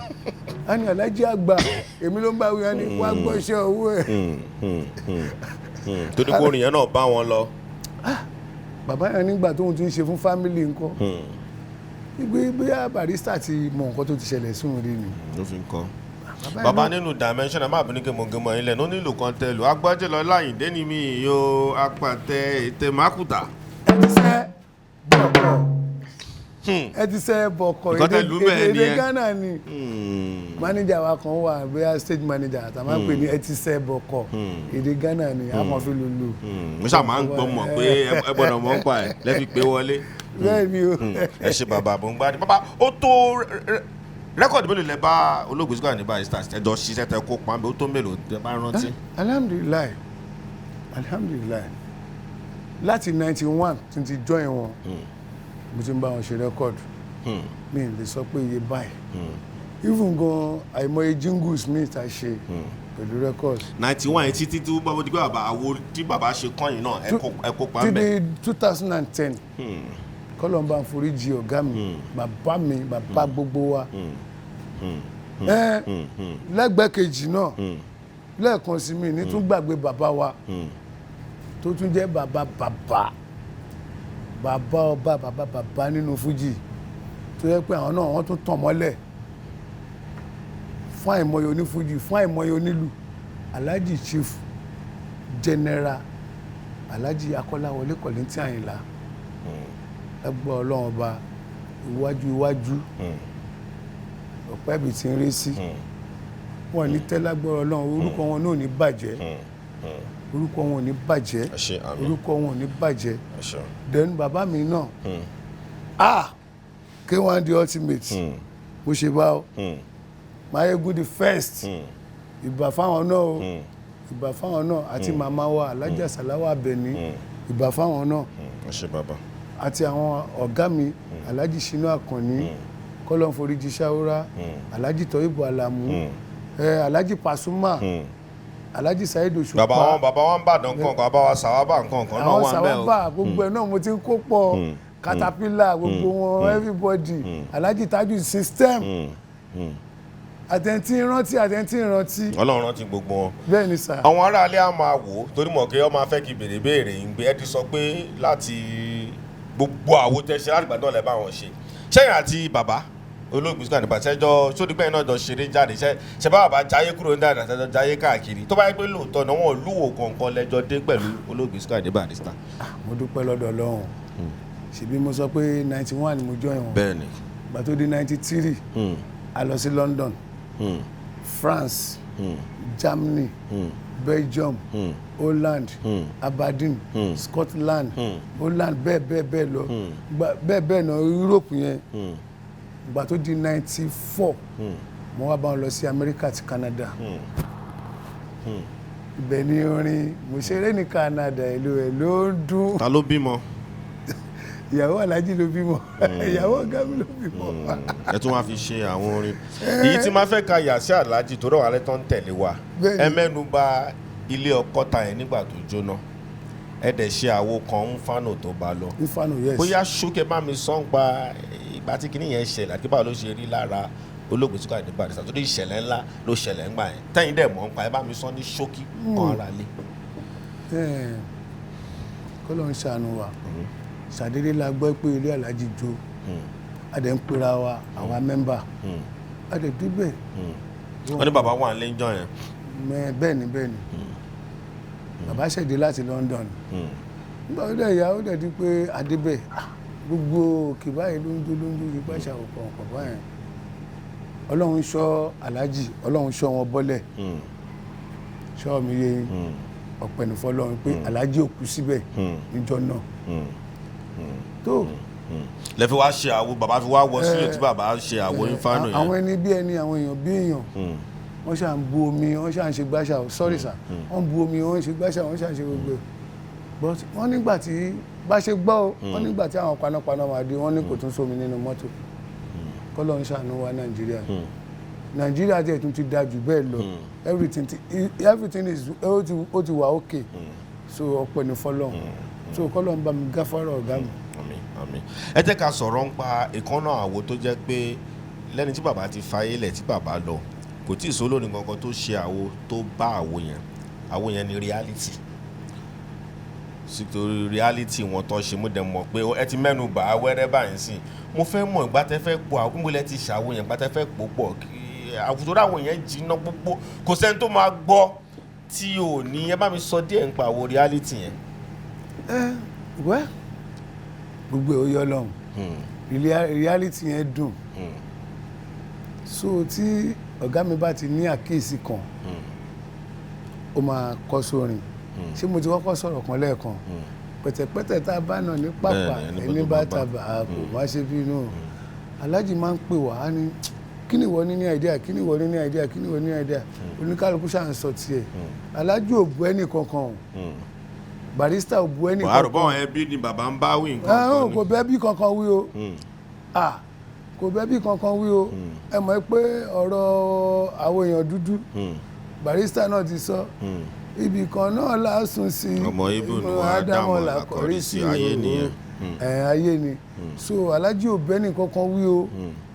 á ní Alhaji àgbà, èmi ló ń bá wí, á ní wá gbọ́ iṣẹ́ owó ẹ̀. Torí kó orin yẹn náà bá wọn lọ. Bàbá yẹn nígbà tóun ti ń ṣe fún family ńkọ́, ìgbé bóyá Barrister ti mọ nǹkan tó ti ṣẹlẹ̀ sóun rí ni. Ló fi ń kọ́. Bàbá yẹn Bàbá nínú Dimension, ẹ má bínú kí mo gé mọ ilẹ̀ ní onílù kan tẹ lù agbájẹ́ lọ láyìndé ni mi yóò apàtẹ ètè mákùtà. Ẹ ti sẹ́ bọ̀kọ̀, ẹ ti sẹ́ bọ̀kọ̀. Nǹkan tẹ lù bẹ́ẹ̀ èdè nìyẹn. Ghana ni. Manager wa kan wà, bóyá stage manager, àtàwọn máa ń pè ní ẹ ti sẹ́ bọ̀kọ̀, èdè Ghana ni a kàn fi lùlù. Mo ṣáà máa ń gbọ́ mọ̀ pé ẹ gbọ́dọ̀ mọ̀ ń pa ẹ̀ lẹ́fi pé wọlé. Bẹ́ẹ̀ ni o. Ẹ ṣe bàbá, bò ń gbádùn bàbá. Ó tó record mélòó lẹ bá olóògbé Sikiru Ayinde Barrister ẹjọ ṣiṣẹ́ tẹ kó pa ó tó mélòó tẹ bá rántí? Alhamdulillahi, alhamdulillahi, láti 91 tí n ti join wọn, mo ti ń bá wọn ṣe record. Mi ì lè sọ pé iye báyìí. Even gan, àìmọye jingles mi ta ṣe pẹ̀lú record. 91 yẹn títí tí bàbá di pé bàbá àwo tí bàbá ṣe kọ́yìn náà, ẹ kó pa ń bẹ̀. Títí 2010, kọ́lọ́mbà ń foríjì ọ̀gá mi, bàbá mi, bàbá gbogbo wa. Ẹ lẹ́gbẹ̀ẹ́ kejì náà, lẹ́ẹ̀kan sí mi ní tún gbàgbé bàbá wa tó tún jẹ́ bàbá bàbá bàbá ọba bàbá bàbá nínú fújì, tó yẹ pé àwọn náà wọ́n tún tàn mọ́lẹ̀ fún àìmọye onífújì, fún àìmọye onílù, Alhaji Chief General Alhaji Akọ́láwọlé Kollington Àyìnlá. Lágbó Ọlọ́run ọba, iwájú iwájú ọ̀pẹ́ ibi tí ń rí sí wọn ní tẹ́lágbọ́rọ̀ Ọlọ́run, orúkọ wọn náà ní bàjẹ́. Orúkọ wọn ò ní bàjẹ́. Ẹ ṣé, àmín. Orúkọ wọn ò ní bàjẹ́. Ẹ ṣeun. Then bàbá mi náà, ah, K1 the Ultimate, mo ṣe bá o. Mayegun the First, ìbà fáwọn náà o, ìbà fáwọn náà, àti màmá wa Alájà Sàláwà Àbẹ̀ní, ìbà fáwọn náà. Ẹ ṣé, bàbá. Àti àwọn ọ̀gá mi, Alhaji Shina Akànní, kọ́lọ́n foríjì Ṣáúrà, Alhaji Tọ́yìnbó Àlàmú, Alhaji Pasuma, Alhaji Saheed Òṣùpá. Bàbá wọn, bàbá wọn bàdàn kankan, bàbá wa sàwábà nkankan náà Àwọn wà ń bẹ̀ o. Sàwábà, gbogbo ẹ̀ náà mo ti ń kó pọ̀, Caterpillar, gbogbo wọn, everybody, Alhaji Taju System, àtẹ̀ntì rántí, àtẹ̀ntì rántí. Ọlọ́run rántí gbogbo wọn. Bẹ́ẹ̀ ni sà. Àwọn aráalé á máa wò ó torí mọ̀ kí wọ́n máa fẹ́ kí béèrè béèrè ń gbé. Ẹ ti sọ pé láti gbogbo àwo tẹ ṣe láti gbàdán lẹ bá wọn ṣe ṣẹ́yìn àti bàbá olóògbé Síkírù Àyìndé Barrister ṣẹjọ sódìpẹ́ náà jọ ṣeré jáde ṣe ṣe bá bàbá jayé kúrò ní dáadáa ṣẹjọ jayé káàkiri, tó bá yẹ pé lóòótọ́ náà wọn lúwo kọ̀ọ̀kan lẹ́jọ́ dé pẹ̀lú olóògbé Síkírù Àyìndé Barrister. Mo dúpẹ́ lọ́dọ̀ Ọlọ́run. Ṣebí mo sọ pé 91 ni mo join wọn. Bẹ́ẹ̀ni. Ìgbà tó di 93, a lọ sí London, France, Germany, Belgium, Holland, Aberdeen, Scotland, Holland, bẹ́ẹ̀ bẹ́ẹ̀ bẹ́ẹ̀ lọ. Bẹ́ẹ̀ bẹ́ẹ̀ náà Europe yẹn. Ìgbà tó di 94, mo wá bá wọn lọ sí America àti Canada. Ibẹ̀ ni orin mo ṣeré ní Canada, ìlú ẹ̀ ló ń dún. Ta ló bímọ? Ìyàwó Aláàjì ló bímọ, ìyàwó ọ̀gá mi ló bímọ. Ẹ tún wá fi ṣe àwọn orin èyí tí máa fẹ́ ka yà sí Aláàjì tó rọ̀ wálé tó ń tẹ̀lé wa. Bẹ́ẹ̀ni. Ẹ mẹ́nu bà ilé ọkọ́ta yẹn nígbà tó jóná, ẹ dẹ̀ ṣe àwo kan ń fánà tó bá lọ. Ifeanyi, yes. Bóyá ṣókè bá mi sọ ń pa ìgbà tí kinní yẹn ṣẹlẹ̀ àti báwo ló ṣe rí lára olóògbé Síkírù Àyìndé Barrister, torí ìṣẹ̀lẹ̀ ńlá ló ṣẹlẹ̀ ńgbà yẹn, tẹ́yìn dẹ̀ mọ̀ ń pa, ẹ bá mi sọ ní ṣókí kan ara lé. Kọ́lọ́ ń ṣàánú wa. Ṣàdédé la gbọ́ pé ilé Aláàjì jó. A dẹ̀ ń pera wa, àwa member, a dẹ̀ débẹ̀. Wọ́n ní bàbá wà ní lẹ́jọ́ yẹn. Bẹ́ẹ̀ ni, bẹ́ẹ̀ ni, bàbá ṣẹ̀dé láti London. Nígbà tó dẹ̀ yá, ó dẹ̀ di pé a débẹ̀, ah, gbogbo òkè báyìí ló ń jó, ló ń jó, yípa ṣàwòkọ̀ ọ̀pọ̀ báyìí. Ọlọ́run ṣọ́ Aláàjì, Ọlọ́run ṣọ́ wọn bọ́lẹ̀. Ṣọ́ mi yé yín? Ọpẹ́ ní fọ́lọ́run pé Aláàjì ò kú síbẹ̀ níjọ́ náà tó. Lẹ fi wá ṣe àwo, bàbá fi wá wọ sílẹ̀ tí bàbá ṣe àwo Ifeanyi yẹn. Àwọn ẹni bí ẹni, àwọn èèyàn bí èèyàn, wọ́n ṣà ń bu omi, wọ́n ṣà ń ṣe gbáṣà. Sorry sir, wọ́n ń bu omi, wọ́n ń ṣe gbáṣà, wọ́n ṣà ń ṣe gbogbo ẹ̀. But wọ́n nígbà tí bá ṣe gbọ́ o, wọ́n nígbà tí àwọn panápaná máa dé, wọ́n ní kò tún sómi nínú mọ́tò. Kọ́lọ́ ń ṣàánú wa. Nàìjíríà, Nàìjíríà tiẹ̀ tún ti da jù bẹ́ẹ̀ lọ. Everything is ó ti wà okay. So ọpẹ́ ní fọ́lọ́run. So kọ́lọ́ ń bá mi gáfárà ọ̀gá mi. Àmín, àmín. Ẹ jẹ́ ká sọ̀rọ̀ ń pa ìkànnà àwo tó jẹ́ pé lẹ́ni tí bàbá ti fayé lẹ̀, tí bàbá lọ, kò tí ì sólórin kankan tó ṣe àwo tó bá àwo yẹn. Àwo yẹn ni Reality. Sítorí Reality wọn tó ṣe, mú dẹ̀ mọ̀ pé ẹ ti mẹ́nu bà á wẹ́rẹ́ báyìí sìn. Mo fẹ́ mọ̀ ìgbà tẹ́ fẹ́ po àwọn ìgbà ti ṣàwo yẹn, ìgbà tẹ́ fẹ́ pò pọ̀ kí àwùjọ àwọn yẹn jiná gbogbo, kò sẹ́ni tó máa gbọ́ tí ò ní. Ẹ bá mi sọ díẹ̀ nípa àwo Reality yẹn. Ẹ wẹ́, gbogbo ẹ̀ ó yọ lọ́hùn. Reality yẹn dùn. So tí ọ̀gá mi bá ti ní àkíyèsí kan, ó máa kọ sórin. Ṣé mo ti kọ́kọ́ sọ̀rọ̀ kan lẹ́ẹ̀kan? Pẹ̀tẹ̀pẹ̀tẹ̀ tá a bá nà ní pàpà, Bẹ́ẹ̀ni, ẹni tó bá bá tàbà kò má ṣe bínú. Aláàjì máa ń pè wá, á ní, "Kí ni ìwọ ní ní idea? Kí ni ìwọ ní ní idea? Kí ni ìwọ ní ní idea?" Oníkálukú ṣáà ń sọ tiẹ̀. Aláàjì ò bu ẹnì kankan o, Barrister ò bu ẹnì Wàá rò kankan. báwọn ẹbí ni bàbá ń bá wí nǹkan Ẹ̀hún. kan Kò ni. bẹ́ẹ̀ bí kankan wí o. Ah, kò bẹ́ẹ̀ bí kankan wí o. Ẹ mọ̀ pé ọ̀rọ̀ àwọn èèyàn dúdú, Barrister náà ti sọ, ibì kan náà la sùn sí. Ọmọ Ibnu Ádámọ̀ la kọrí sí, ayé nìyẹn. Ẹ ayé ni. So Aláàjì ò bẹ́ẹ̀ ní kankan wí o,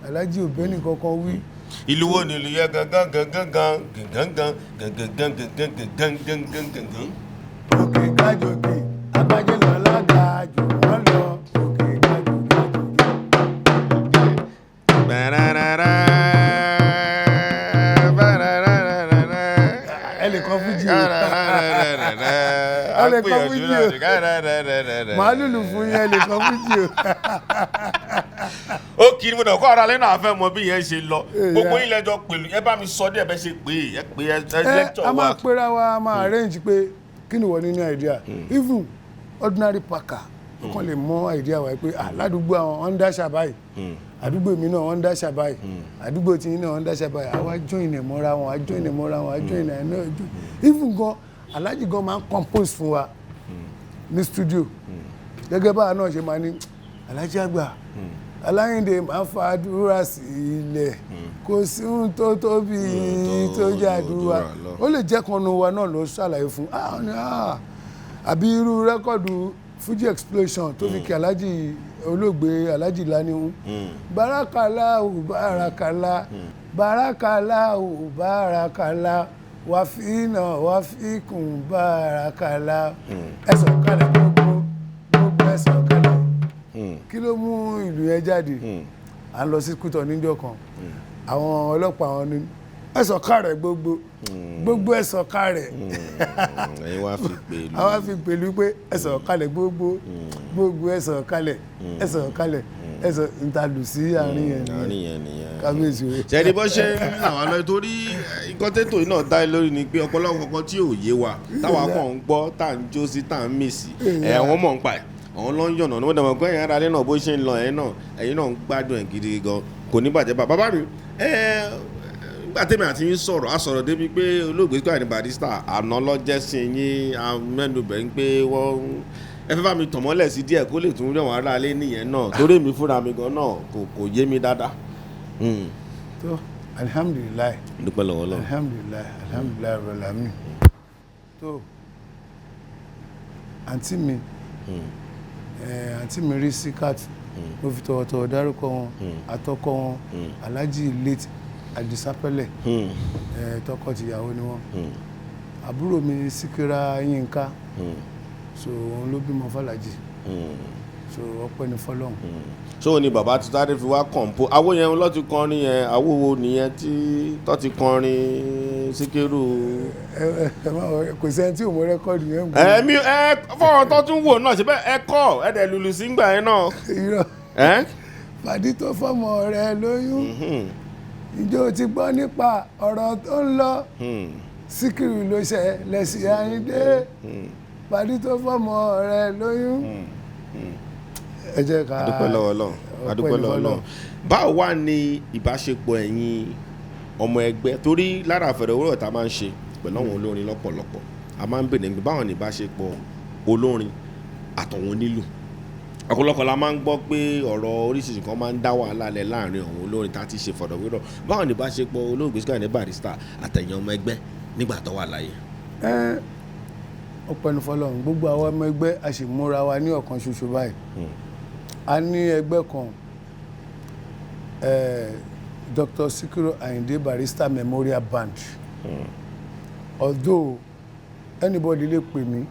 Aláàjì ò bẹ́ẹ̀ ní kankan wí. Ìlú wo ni ìlú yẹn gangan gangan gangan gangan gangan gangan gangan gangan gangan? Òkè gájòkè, agbájé lọ́lá ga jù wọ́n lọ. Òkè gájòkè jòkè. Bẹ̀rẹ̀rẹ̀rẹ̀, bẹ̀rẹ̀rẹ̀rẹ̀. Ẹ lè kọ fújì o. Ẹ Ẹ lè kọ fújì o. Màá lùlù fún yín, ẹ lè kọ fújì o. Ó kiri mo dàn kó ara lẹ́nu àfẹ́ mọ bí yẹn ṣe lọ. Èyà. Gbogbo yín lẹ́jọ́ pẹ̀lú, ẹ bá mi sọ díẹ̀ bẹ́ẹ̀ ṣe pé ẹ pé ẹ Ẹ lecture a máa wa. pera wa, a máa arrange pé Kí ni wọ́n ní ní idea? Even ordinary packer, ó kàn lè mọ idea wa pé, ah, ládùúgbò àwọn, wọ́n ń dáṣà báyìí, àdúgbò mi náà, wọ́n ń dáṣà báyìí, àdúgbò tí yín náà, wọ́n ń dáṣà báyìí. Àwa join ẹ̀ mọ́ra wọn, àwa join ẹ̀ mọ́ra wọn, àwa join ẹ̀ náà join. Even gan, Alhaji gan máa ń compose fún wa ní studio, gẹ́gẹ́ báwa náà ṣe máa ní Alhaji àgbà Aláyìndé máa fa àdúrà sí ilẹ̀, kò sí ohun tó tóbi tó jẹ́ àdúrà. Lọ. Ó lè jẹ́ kan nu wa náà ló ṣàlàyé fún, ah, ní, ah, àbí irú record Fuji Explosion tó fi kí Alhaji olóògbé Alhaji Lanihu, barakala ò barakala, barakala ò barakala, wàfínà wàfíkùn barakala, ẹ sọ̀kalẹ̀ gbogbo gbogbo, ẹ sọ̀kalẹ̀. Kí ló mú ìlú yẹn jáde? À ń lọ sí kútọ níjọ́ kan, àwọn ọlọ́pàá, wọn ní ẹ sọ̀kalẹ̀ gbogbo gbogbo, ẹ sọ̀kalẹ̀. Ẹ̀yin wá fi pèlú. Àwa fi pẹ̀lú pé ẹ sọ̀kalẹ̀ gbogbo gbogbo, ẹ sọ̀kalẹ̀, ẹ sọ̀kalẹ̀, ẹ sọ̀ ntàlù sí àárín yẹn nìyẹn. Àárín yẹn nìyẹn. Kábíyèsí o. Ṣẹ́ni bó ṣe ń là wá lọ, torí nǹkan tètò yìí náà dá lórí ni pé ọ̀pọ̀lọpọ̀ kan tí ò yé wa, táwa kàn ń gbọ́, tá à ń jó sí, tá à ń mì sí ẹ̀, wọ́n mọ̀ ń pa ẹ̀, àwọn ló ń yànnà ní wọ́n dàgbà pé ẹ̀yin ará ilé náà, bó ṣe ń lọ, ẹ̀yin náà, ẹ̀yin náà ń gbádùn ẹ̀ gidi gan. Kò ní bàjẹ́. Bàbá mi, ẹ̀ nígbà tèmi àti yín sọ̀rọ̀, a sọ̀rọ̀ débi pé olóògbé Síkírù Àyìndé Barrister àná lọ́jẹ́ sí yín, amẹ́nubẹ̀ ń pé wọ́n ẹ fẹ́ bá mi tàn mọ́lẹ̀ sí díẹ̀ kó lè tún rí àwọn ará ilé nìyẹn náà, torí èmi fúnra mi gan náà kò yé mi dáadáa. Tó, alihamudulilayi. Dúpẹ́ lọ́wọ́ Ọlọ́run. Alihamudulilayi, alihamudulilayi rabbil alamin. Tó, àǹtí mi, àǹtí mi rí síkàt, mo fi tọ̀wọ̀tọ̀wọ̀ dárúkọ wọn, àtọkọ wọn, Alhaji late Àdìsápẹ́lẹ̀, tọkọ-tìyàwó ni wọ́n. Àbúrò mi Síkírà Yínká, so òun ló bímọ fàlàjì, so ọpẹ́ ní fọ́lọ́run. So ni bàbá ti sáré fi wá kọ̀ǹpó awo yẹn ló ti kọrin yẹn, awo wo nìyẹn tí tó ti kọrin Síkírù? Ẹ ẹ ẹ má wọ, kò sẹ́ni tí ò mọ record yẹn ń gbọ́. Ẹ mi ẹ fọwọ́n tó tún wò náà síbẹ̀, ẹ kọ́ ẹ dẹ̀ lùlù sí ngbà yẹn náà. Irọ́. Ẹ. Fàdí tó fọmọ rẹ lóyún, ìjọ ti gbọ́ nípa ọ̀rọ̀ tó ń lọ, Síkírù ló ṣẹlẹ̀ sí Àyìndé, fàdí tó fọmọ rẹ lóyún. Ẹ jẹ́ ká Adúpẹ́ lọ́wọ́ Ọlọ́run. Ọpẹ́ Adúpẹ́ ní lọ́wọ́ Ọlọ́run. fọ́lọ́run. Báwo wà ní ìbáṣepọ̀ ẹ̀yin ọmọ ẹgbẹ́? Torí lára àfẹ̀rẹ̀wérọ̀ tá a máa ń ṣe pẹ̀lú àwọn olórin lọ́pọ̀lọpọ̀, a máa ń bèèrè pé báwo ni ìbáṣepọ̀ olórin àtọ̀wọn onílù. Ọ̀pọ̀lọpọ̀ la máa ń gbọ́ pé ọ̀rọ̀ oríṣiríṣi kan máa ń dá wàhálà lẹ̀ láàrin àwọn olórin tá a ti ṣe fọ̀rọ̀wérọ̀. Báwo ni ìbáṣepọ̀ olóògbé Síkírù Àyìndé Barrister àtẹ̀yìn ọmọ ẹgbẹ́ nígbà tó wà láyé? Ẹ ọpẹ́ ní fọ́lọ́run. Gbogbo àwọn ọmọ ẹgbẹ́, a sì múra wa ní ọ̀kan ṣoṣo báyìí. A ní ẹgbẹ́ kan, Dr. Sikiru Ayinde Barrister Memorial Band. Although anybody lè pè mí,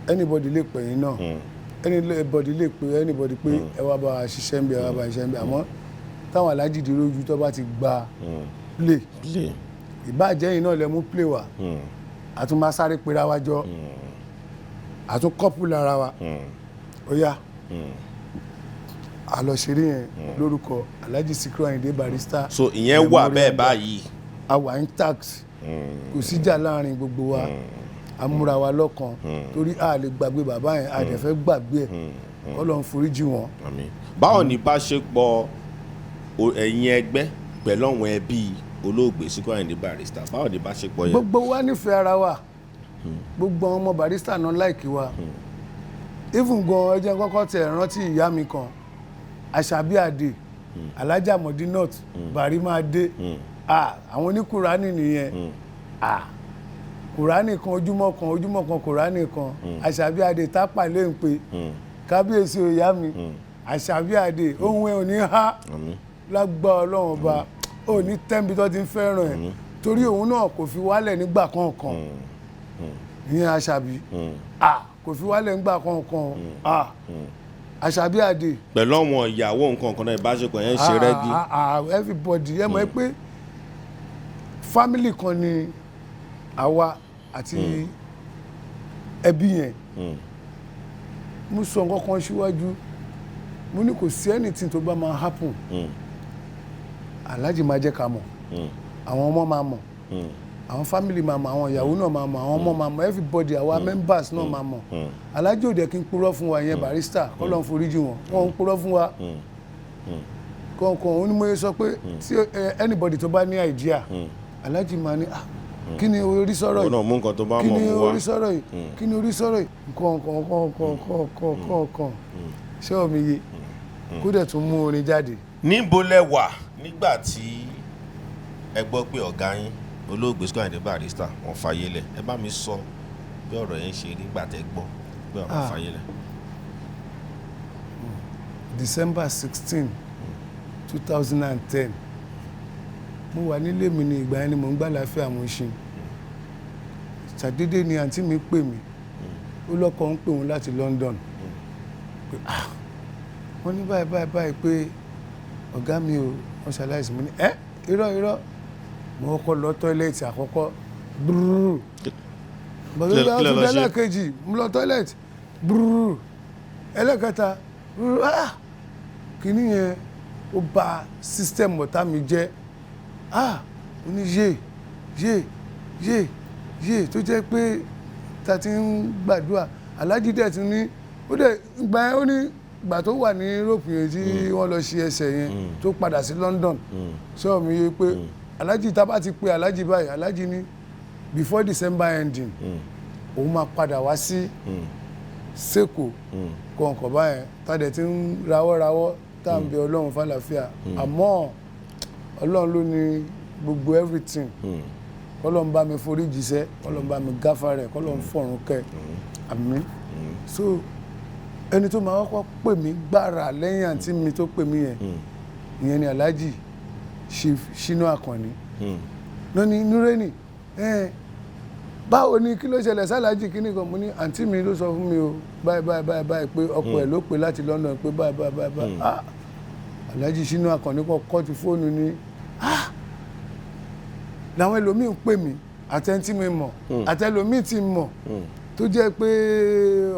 anybody lè pè yín náà, anybody lè pè anybody pé ẹ wá bá wa ṣiṣẹ́ ń bí, ẹ wá bá wa ṣiṣẹ́ ń bí, àmọ́ táwọn alájì dúró ojú tó bá ti gba play, ìbáàjẹ́ yìí náà lẹ mú play wá, a tún máa sáré pera wa jọ, a tún kọ́pù lára wa, ó yá, a lọ ṣeré yẹn lórúkọ Alhaji Sikiru Ayinde Barrister. So ìyẹn wà bẹ́ẹ̀ báyìí. A wà intact, kò síjà láàrin gbogbo wa, a múra wa lọ́kan torí a lè gbàgbé bàbá yẹn, a dẹ̀ fẹ́ gbàgbé ẹ̀, Ọlọ́run foríjì wọn. Àmín. Báwo ni ìbáṣepọ̀ ẹ̀yin ẹgbẹ́ pẹ̀lú àwọn ẹbí olóògbé Síkírù Àyìndé Barrister? Báwo ni ìbáṣepọ̀ yẹn? Gbogbo wa nífẹ̀ẹ́ ara wa, gbogbo àwọn ọmọ Barrister náà like wa. Even gan, ẹ jẹ́ n kọ́kọ́ tẹ̀ rántí ìyá mi kan, Àṣàbí Àdè, Alhaja Modinat Bari máa dé. Ah, àwọn oníkùránì nìyẹn. Ah, kùránì kan ojúmọ́ kan, ojúmọ́ kan kùránì kan. Àṣàbí Àdè tápà lè ń pe kábíyèsí o, ìyá mi Àṣàbí Àdè, ohun ẹ ò ní há. Àmín. Lágbá Ọlọ́run Ọba, ò ní tẹ́ǹbi tó ti ń fẹ́ràn ẹ̀, torí òun náà kò fi wálẹ̀ nígbà kankan. Ìyẹn Àṣàbí, ah, kò fi wálẹ̀ nígbà kankan. Ah, Àṣàbí Àdè. Pẹ̀lú àwọn ìyàwó nǹkan kan náà, ìbáṣepọ̀ yẹn ń ṣe rẹ́gí. Ah, ah, ah, everybody, ẹ mọ̀ ẹ́ pé family kan ni àwa àti ẹbí yẹn. Mo sọ nǹkan kan síwájú, mo ní kò sí anything tó bá máa happen, Alhaji máa jẹ́ ká mọ̀, àwọn ọmọ máa mọ̀. Àwọn family máa mọ̀, àwọn ìyàwó náà máa mọ̀, àwọn ọmọ máa mọ̀, everybody, àwa members náà máa mọ̀. Alájì ò dẹ̀ kí n purọ́ fún wa. Ìyẹn Barrister, kọ́lọ́n foríjì wọn, wọn ń purọ́ fún wa kọ̀ọ̀kan. Òun ni mo yẹ sọ pé tí anybody tó bá ní idea, Alájì máa ní, "Ah, kí ni orí sọ̀rọ̀ Òun yìí?" náà mú nǹkan tó bá Kí mọ̀ ni mú wá. orí sọ̀rọ̀ yìí? Kí ni orí sọ̀rọ̀ yìí? Nǹkan nǹkan nǹkan nǹkan nǹkan nǹkan nǹkan ṣé omi yé kó dẹ̀ tún mú orin jáde. Níbo lẹ wà nígbà tí ẹ gbọ́ pé ọ̀gá yín, olóògbé Sikiru Ayinde Barrister, wọ́n fayé lẹ̀? Ẹ bá mi sọ bí ọ̀rọ̀ yẹn ṣe rí nígbà tẹ́ gbọ́ pé àwọn fayé lẹ̀. December 16, 2010, mo wà nílé mi ní ìgbà yẹn ni mò ń gbà láfíà mo ṣe. Ṣàdédé ni àǹtí mi pè mí, ó lọ́kọ ń pè òun láti London pé, ah, wọ́n ní báyìí báyìí báyìí pé ọ̀gá mi ò, wọ́n ṣaláìsí. Mo ní, ẹ́, irọ́, irọ́. Mo kọ́kọ́ lọ toilet àkọ́kọ́ brrrr bọ̀dọ̀ Kílẹ̀- lọ́wọ́ kílẹ̀ tún lọ dé. ṣe? Ẹlẹ́ẹ̀kejì, mo lọ toilet, brrrr. Ẹlẹ́ẹ̀kẹta, brrrr. Ah, kìíní yẹn ó bà system ọ̀tá mi jẹ́. Ah, mo ní yé yé yé yé, tó jẹ́ pé ta ti ń gbàdúrà. Alájí dẹ̀ tún ní ó dẹ̀ gbà yẹn, ó ní gbà tó wà ní Europe yẹn tí wọ́n lọ ṣe ẹsẹ̀ yẹn tó padà sí London. Sọ mi yé pé alájí, tá bá ti pe alájí báyìí, alájí ní before December ending, òun máa padà wá sí sẹ́kọ̀ọ́ kọ̀ọ̀kan báyẹn. Tá a dẹ̀ ti ń rawọ́ rawọ́, tá à ń bẹ Ọlọ́run fàlàáfíà, àmọ́ Ọlọ́run ló ní gbogbo everything. Kọ́lọ́n bá mi forí jíṣẹ́, kọ́lọ́n bá mi gáfà rẹ̀, kọ́lọ́n fọ̀run kẹ́, àmín. So ẹni tó máa kọ́kọ́ pè mí gbàrà lẹ́yìn àǹtí mi tó pè mí yẹn, ìyẹn ni Alhaji Chief Shina Akànní lóní Nureni, ẹ báwo ni? Kí ló ṣẹlẹ̀ sálàjì? Kíní kan? Mo ní àǹtí mi ló sọ fún mi o, báyìí báyìí báyìí báyìí, pé ọkọ ẹ̀ ló pè láti London pé báyìí báyìí báyìí báyìí. Ah, Alhaji Shina Akànní kọ́ kọ́ ti fóònù ni. Ah, làwọn ẹlòmíì ń pè mí, àtẹ̀ntí mi mọ̀, àtẹlòmíì ti mọ̀, tó jẹ́ pé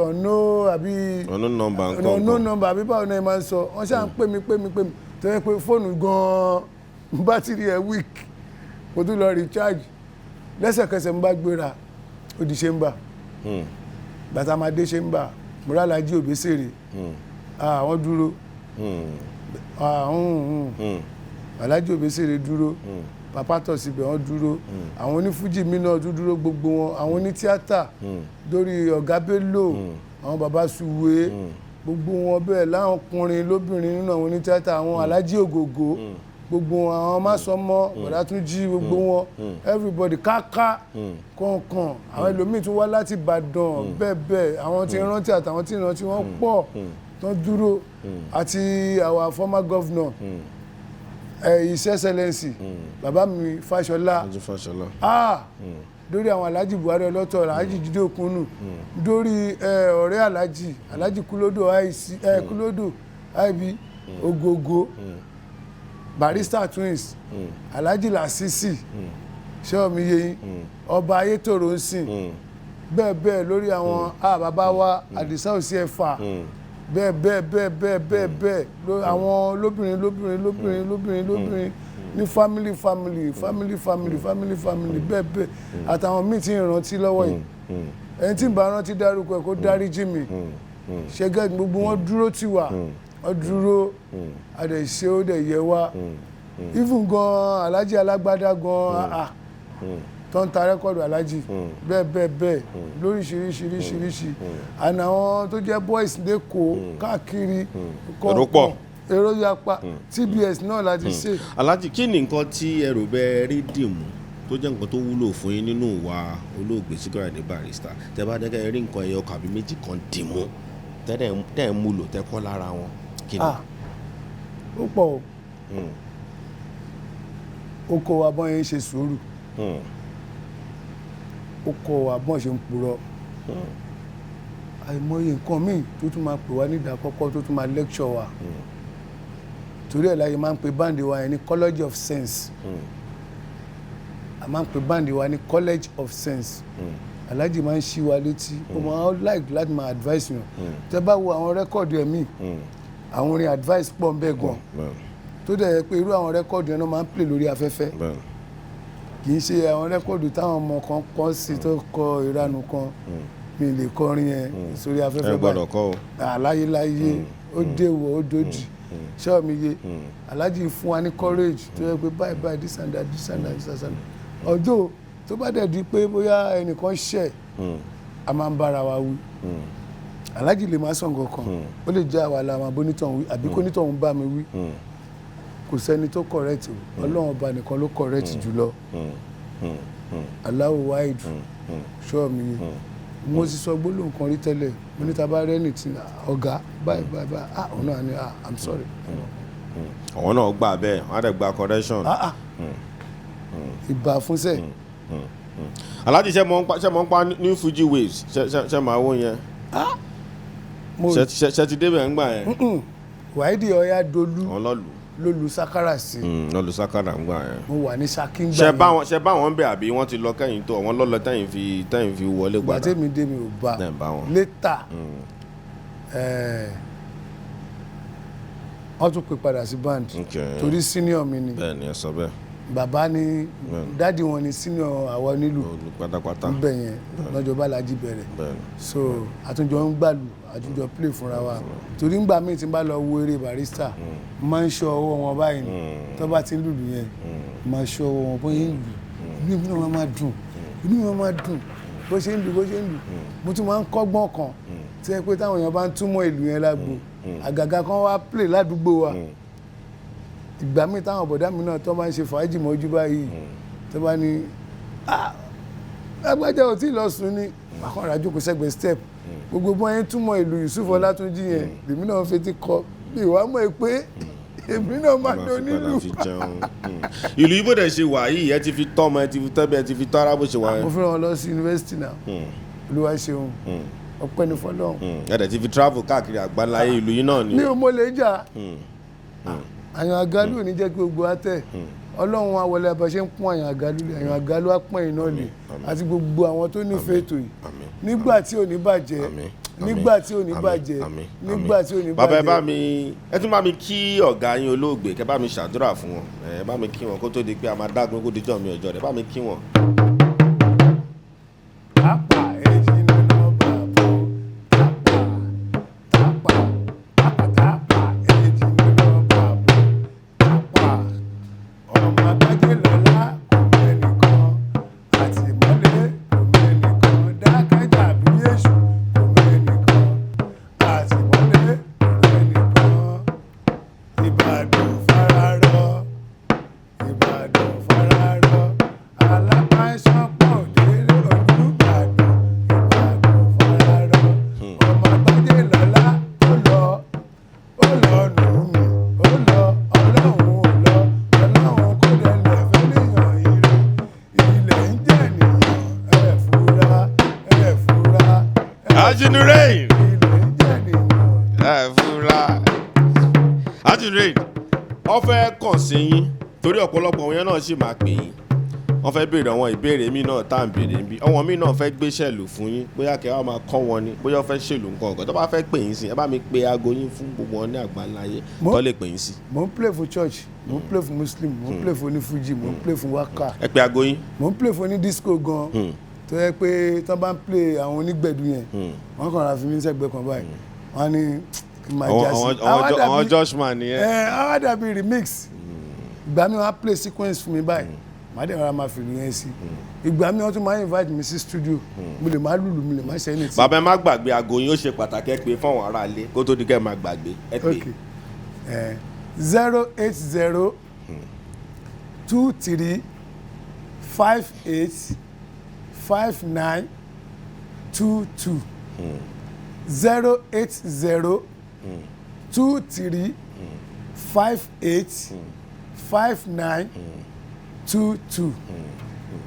ọ̀nà àbí ọ̀nà nọ́mbà nǹkan ọ̀nà kan. Nọ́mbà àbí báwo náà ẹ máa ń sọ. Wọ́n ṣáà ń pè mí, pè mí, pè mí, tó yẹ pé fóònù gan-an, bátìrì ẹ̀ weak, mo tún lọ recharge. Lẹ́sẹ̀kẹsẹ̀ mo bá gbéra, ó di chamber. Bàtà máa dé chamber, mo rà Alhaji Obesere, àwọn dúró. Alhaji Obesere dúró, Papa tọ̀ síbẹ̀, wọ́n dúró. Àwọn onífújì mi náà tún dúró, gbogbo wọn, àwọn onítíátà, lórí Ọ̀gá Bello, àwọn Bàbá Suwe, gbogbo wọn bẹ́ẹ̀, láwọn ọkùnrin lóbìnrin nínú àwọn onítíátà, àwọn Alhaji Ògògó, gbogbo wọn, àwọn Másọmọ, Bọ̀dátúnjí, gbogbo wọn, everybody káká kọ̀ọ̀kan. Àwọn ẹlòmíì tún wá láti Ìbàdàn, bẹ́ẹ̀ bẹ́ẹ̀, àwọn tí ń rántí àtàwọn tí ń rántí, wọ́n pọ̀ tó dúró, àti our former governor, His Excellency, bàbá mi Fáṣọlá. Alhaji Fáṣọlá. Ah, lórí àwọn Alhaji Buhari ọlọ́tọ̀, Alhaji Jídé Òkúnnù, lórí ọ̀rẹ́ Alhaji, Alhaji Kúlódò IC, Kúlódò IB Ogogo, Barrister Twins, Alhaji Lasisi, ṣé omi yẹyin, ọba Ayétòrò ń sìn, bẹ́ẹ̀ bẹ́ẹ̀, lórí àwọn bàbá wa Àdìsá òsì ẹ̀fà, bẹ́ẹ̀ bẹ́ẹ̀ bẹ́ẹ̀ bẹ́ẹ̀ bẹ́ẹ̀ bẹ́ẹ̀, àwọn lóbìnrin lóbìnrin lóbìnrin lóbìnrin lóbìnrin ní family family family family family family, bẹ́ẹ̀ bẹ́ẹ̀, àtàwọn míì tí ń rántí lọ́wọ́ yìí. Ẹni tí ń bá rántí dárúkọ ẹ̀, kó dáríjì mi. Ṣẹ́gẹ́ gbogbo wọn dúró tì wá, wọ́n dúró, àdẹ̀ ṣe, ó dẹ̀ yẹ wá. Even gan Alhaji Alágbádá gan, ah, tó ń ta record Alhaji, bẹ́ẹ̀ bẹ́ẹ̀ bẹ́ẹ̀, lóríṣiríṣiríṣiríṣi, àná àwọn tó jẹ́ boys lẹ́kọ̀ọ́ káàkiri. Èrò pọ̀. Èrò yapa. TBS náà láti ṣe. Alhaji, kí ni nǹkan tí ẹ rò bẹ́ẹ̀ rí dìmú tó jẹ́ nǹkan tó wúlò fún yín nínú ìwà olóògbé Síkírù Àyìndé Barrister? Tẹ́ bá dẹ́kẹ́ rí nǹkan ẹyọ kàbí méjì kan dìmú tẹ́ ẹ̀ ń múlò, tẹ́ kọ́ lára wọn, kí ni? Ah, ó pọ̀ o. Ó kọ́ wa bọ́n yẹn ń ṣe sùúrù. Ó kọ́ wa bọ́n ṣe ń purọ́. Àìmọye nǹkan míì tó tún máa pè wá nídàá kọ́kọ́, tó tún máa lecture wa. Torí ẹ̀ láyé máa ń pe band wa yẹn ní College of Sense. A máa ń pe band wa ní College of Sense. Alhaji máa ń ṣí wa létí, ó máa ń like láti máa advice yàn. Tẹ́ bá wo àwọn record ẹ̀ míì, àwọn orin advice pọ̀ ń bẹ gan, tó dẹ̀ yẹ pé irú àwọn record yẹn náà máa ń play lórí afẹ́fẹ́. Kì í ṣe àwọn record táwọn ọmọ kan kọ́ sí tó kọ ìranù kan. Mi lè kọrin yẹn sórí Ẹ afẹ́fẹ́. gbọ́dọ̀ kọ́ o. Àláyéláyé, ó déwọ̀, ó dòdì ṣé mi yé. Aláàjì fún wa ní courage tó yẹ pé báyìí báyìí, this and that, this and that, this and that. Ọjọ́ tó bá dẹ̀ di pé bóyá ẹnìkan ṣẹ̀, a máa ń bára wa wí. Aláàjì lè má sọ nǹkan kan, ó lè jẹ́ àwa la máa bónítọ̀hún wí àbí kónítọ̀hún bá mi wí. Kò sẹ́ni tó correct o, Ọlọ́run Ọba nìkan ló correct jùlọ. Allahu wáìdù ṣọ́ mi yé. Mo ti sọ gbólóhùn kan rí tẹ́lẹ̀, mo ní ta bá rẹ́nì tí ọ̀gá báyìí báyìí báyìí, ah, òun náà ni, ah, I'm sorry. Àwọn náà gbà bẹ́ẹ̀, wọ́n á dẹ̀ gba correction. Ah ah, ìbà fúnṣẹ́. Aláàjì, ṣe mọ̀ ń pa New Fuji Waves? Ṣe máa wó yẹn? Mo Ṣe ti débẹ̀ ńgbà yẹn? Wáídì Ọ̀yá Dolú Àwọn lọ́lù ló lu sákárà sí. Lọ́lù sákàrà ńgbà yẹn. Mo wà ní Ṣakí ńgbà Ṣe yẹn. bá wọn, ṣe bá wọn bẹ̀ àbí wọ́n ti lọ kẹ́yìn tó àwọn lọ́lọ́ tẹ́yìn fi wọlé Ìgbà padà? tẹ́mi dé, mi ò bá. Tẹ́ ń bá wọn. Later, wọ́n tún pè padà sí band torí senior mi ni. Bẹ́ẹ̀ ni, ẹ sọ bẹ́ẹ̀. Bàbá ni daddy wọn ni senior àwọn onílù Olú pátápátá. níbẹ̀ yẹn lọ́jọ́ bá Lájí bẹ̀rẹ̀. So àtúnjọ ń gbàlù, àtúnjọ play fúnra wa, torí ńgbà míì tí n bá lọ wo eré Barrister, máa ń ṣọ́ ọwọ́ wọn báyìí ni. Tó bá ti ń lùlù yẹn, máa ṣọ́ ọwọ́ wọn bóyá ń lù, inú mi náà máa dùn, inú mi máa dùn bó ṣe ń lù, bó ṣe ń lù. Mo tún máa ń kọ́gbọ́n kan tí ẹ pé táwọn èèyàn bá ń túmọ̀ ìlú yẹn lágbo, àgàgà kan wá play ládùúgbò wa. Ìgbà míì táwọn bọ̀dá mi náà tó máa ń ṣe fàájì mọ́jú báyìí, tó bá ní, "Ah, lágbájá ò tí ì lọ sùn" ni àkànrà jókòó sẹ́gbẹ̀ẹ́ step. Gbogbo bọ́n yẹn túmọ̀ ìlú Yusuf Ọlátúnjí yẹn, lèmi náà fetí kọ bí ìwà mọ̀ ẹ́ pé èmi náà máa Máa dán fi padà nílùú. fi jẹun. Ìlú ibo dẹ̀ ṣe wà yìí, ẹ ti fi tọ́mọ, ẹ ti fi tẹ́bẹ̀, ẹ ti fi tọ́ ara bó ṣe wà Mo yẹn. fi ràn wọn lọ sí yunifásitì náà. Olúwa ṣeun, ọpẹ́ ní fọ́lọ́run. Ẹ dẹ̀ ti fi travel káàkiri àgbáláyé, ìlú yìí náà ni. Mi ò mọ lè jà àyàn àgálù ò ní jẹ́ kí gbogbo wa tẹ̀. Ọlọ́run awọlé abàṣẹ ń pọ́n àyàn àgálù lé, àyàn àgálù á pọ́n iná lè àti gbogbo àwọn tó nífẹ̀ẹ́ ètò yìí. Àmín. Nígbà tí ò ní bàjẹ́. Àmín. Nígbà tí ò ní Àmín. bàjẹ́. Àmín. Nígbà tí ò ní Bàbá, ẹ bá bàjẹ́. mi, ẹ tún bá mi kí ọ̀gá yín olóògbé, kẹ bá mi ṣàdúrà fún wọn, ẹ bá mi kí wọn kó tó di pé a máa dágun kó dijọ́ mi ọjọ́ rẹ, bá mi kí wọn. Tápà èjì nínú bàbá, tápà tápà tápà tápà èjì nínú bàbá tápà. Ọmọ agbájé lọ́lá kò mẹ́nìkan, àtìmọ́lé kò mẹ́nìkan, dákẹ́jà bí èṣù kò mẹ́nìkan, àtìmọ́lé kò mẹ́nìkan. Ìbàdàn fararọ, Ìbàdàn fararọ, alápáṣọpọ̀ délé Olúbàdàn. Ìbàdàn fararọ, ọmọ agbájé lọ́lá tó lọ, ó lọ nù mí, ó lọ, Ọlọ́run ò lọ, Ọlọ́run kò délẹ̀ fẹ́nìyàn ire. Ilẹ̀ ń jẹ́ nìyàn, ẹ̀ fura, ẹ̀ fura, ẹ̀ Ajínúrẹ́yìn. ilẹ̀ ń jẹ́ nìyàn. Ẹ fura. Ajínúrẹ́yìn, wọ́n fẹ́ kàn sí yín torí ọ̀pọ̀lọpọ̀ àwọn yẹn náà sì máa pè yín. Wọ́n fẹ́ béèrè àwọn ìbéèrè mi náà tá à ń béèrè níbí. Àwọn míì náà fẹ́ gbéṣẹ́ lù fún yín, bóyá kẹ́ ẹ wá máa kọ́ wọn ni, bóyá wọ́n fẹ́ ṣèlú nǹkan ọ̀gá tó bá fẹ́ pè yín sí. Ẹ bá mi pe aago yín fún gbogbo wọn ní àgbáńláyé tó lè pè yín sí. Mo ń play fún church, mo ń play fún Muslim, mo ń play fún onífújì, mo ń play fún waka. Ẹ pe aago yín. Mo ń play fún oní disco gan, tó yẹ pé tí wọ́n bá ń play àwọn onígbẹ̀du yẹn, wọ́n kàn ra fi mí sẹ́gbẹ̀ẹ́ kan báyìí, wọ́n á ní kí n máa já sí. Àwọn Joshman nìyẹn. Ẹ á dàbí remix. Ìgbà mi wọ́n á play sequence fún mi báyìí, màá dẹ̀ rọra máa fìlú yẹn sí. Ìgbà mi wọ́n tún máa invite mi sí studio, mo lè máa lùlù, mo lè máa ṣe anything. Bàbá, ẹ má gbàgbé aago yín, ó ṣe pàtàkì. Ẹ pé fáwọn aráalé kó tó di kẹ́ ẹ má gbàgbé, ẹ pé. Ok, 080 23 58 59 22, 080 23 58 59 22.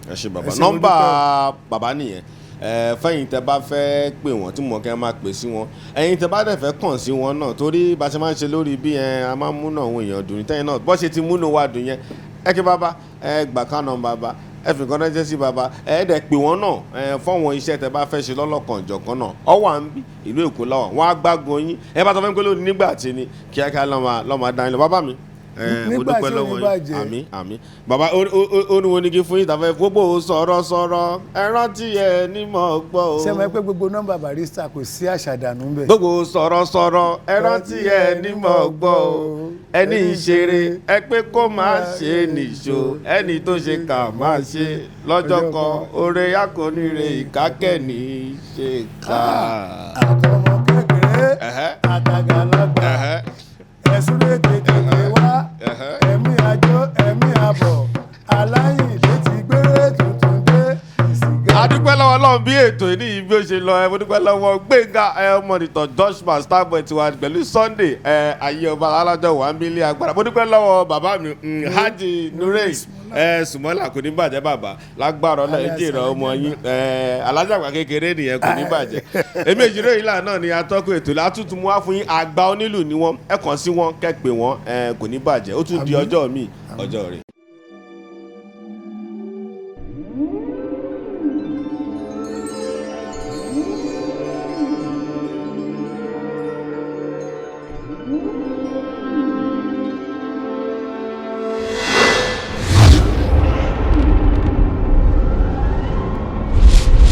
Ẹ ṣe bàbá. Ẹ ṣé, mo Nọ́mbà bàbá nìyẹn. Ẹ fẹ́yìn tẹ́ bá fẹ́ pè wọ́n tí mo kẹ́ máa pè sí wọn, ẹ̀yin tẹ́ bá dẹ̀ fẹ́ kàn sí wọn náà, torí bá ṣe máa ń ṣe lórí bí ẹ a máa ń múnà àwọn èèyàn dùn ní tẹ́yìn náà bọ́ ṣe ti múnú wa dùn yẹn. Ẹ kí bàbá, ẹ gbà ká nà bàbá, ẹ fi nǹkan ránṣẹ́ sí bàbá, ẹ dẹ̀ pè wọ́n náà ẹ fọ́wọn iṣẹ́ tẹ́ bá fẹ́ ṣe lọ́lọ́kan ìjọ̀kan náà. Ọ wà ń bí ìlú Èkó lọ́wọ́ wọn á gbágun yín. Ẹ bá sọ fún mi pé lónìí nígbà tí ni kíákíá lọ́ọ́ máa dá yín lọ. Bàbá mi, Mo Nígbà dúpẹ́ tí ò ní lọ́wọ́ yín. bàjẹ́. Àmín, àmín. Bàbá, ó ní wo ni kí fún yín tàfẹ́ gbogbo sọ̀rọ̀ sọ̀rọ̀, ẹ rántí ẹ ní mọ̀ gbọ́ o. Ṣé mo pé gbogbo nọ́mbà Barrister kò sí àṣàdànù ń bẹ̀. Gbogbo sọ̀rọ̀ sọ̀rọ̀, ẹ rántí ẹ ní mọ̀ gbọ́ o. Ẹni ìṣeré, ẹ pé kó máa ṣe nìṣó. Ẹni tó ṣe kà máa ṣe lọ́jọ́ kan, oore akọnire ìkákẹ́ ní í ṣe ká. Àtọmọ kékeré àtàgàlagbà, ẹ̀sùn lè tètè wá. Ẹ̀mí àjò, ẹ̀mí àbọ̀, Aláyìndé ti gbére tuntun dé ìsìgá. A dúpẹ́ lọ́wọ́ Ọlọ́run bí ètò ìní yìí bí ó ṣe lọ. Ẹ mo dúpẹ́ lọ́wọ́ Gbẹ̀ngà ẹ ọmọnìtàn Joshua Starboy tiwa pẹ̀lú Sunday ẹ ayé ọba alájọ wà ń bí ilé agbára. Mo dúpẹ́ lọ́wọ́ bàbá mi, Haji Nurei ẹ Sùmọ́là. Kò ní bàjẹ́ bàbá, lágbára Ọlọ́run. Ẹ jèrè ọmọ yín ẹ alájàgbà kékeré nìyẹn, kò ní bàjẹ́. Èmi èjìrè yìí là náà ni atọ́kùn ètò látúntún mú wá fún yín. Àgbà onílù ni wọ́n, ẹ kàn sí wọn, kẹ́ pè wọ́n. Ẹ kò ní bàjẹ́, ó tún di ọjọ́ mi, ọjọ́ rẹ̀.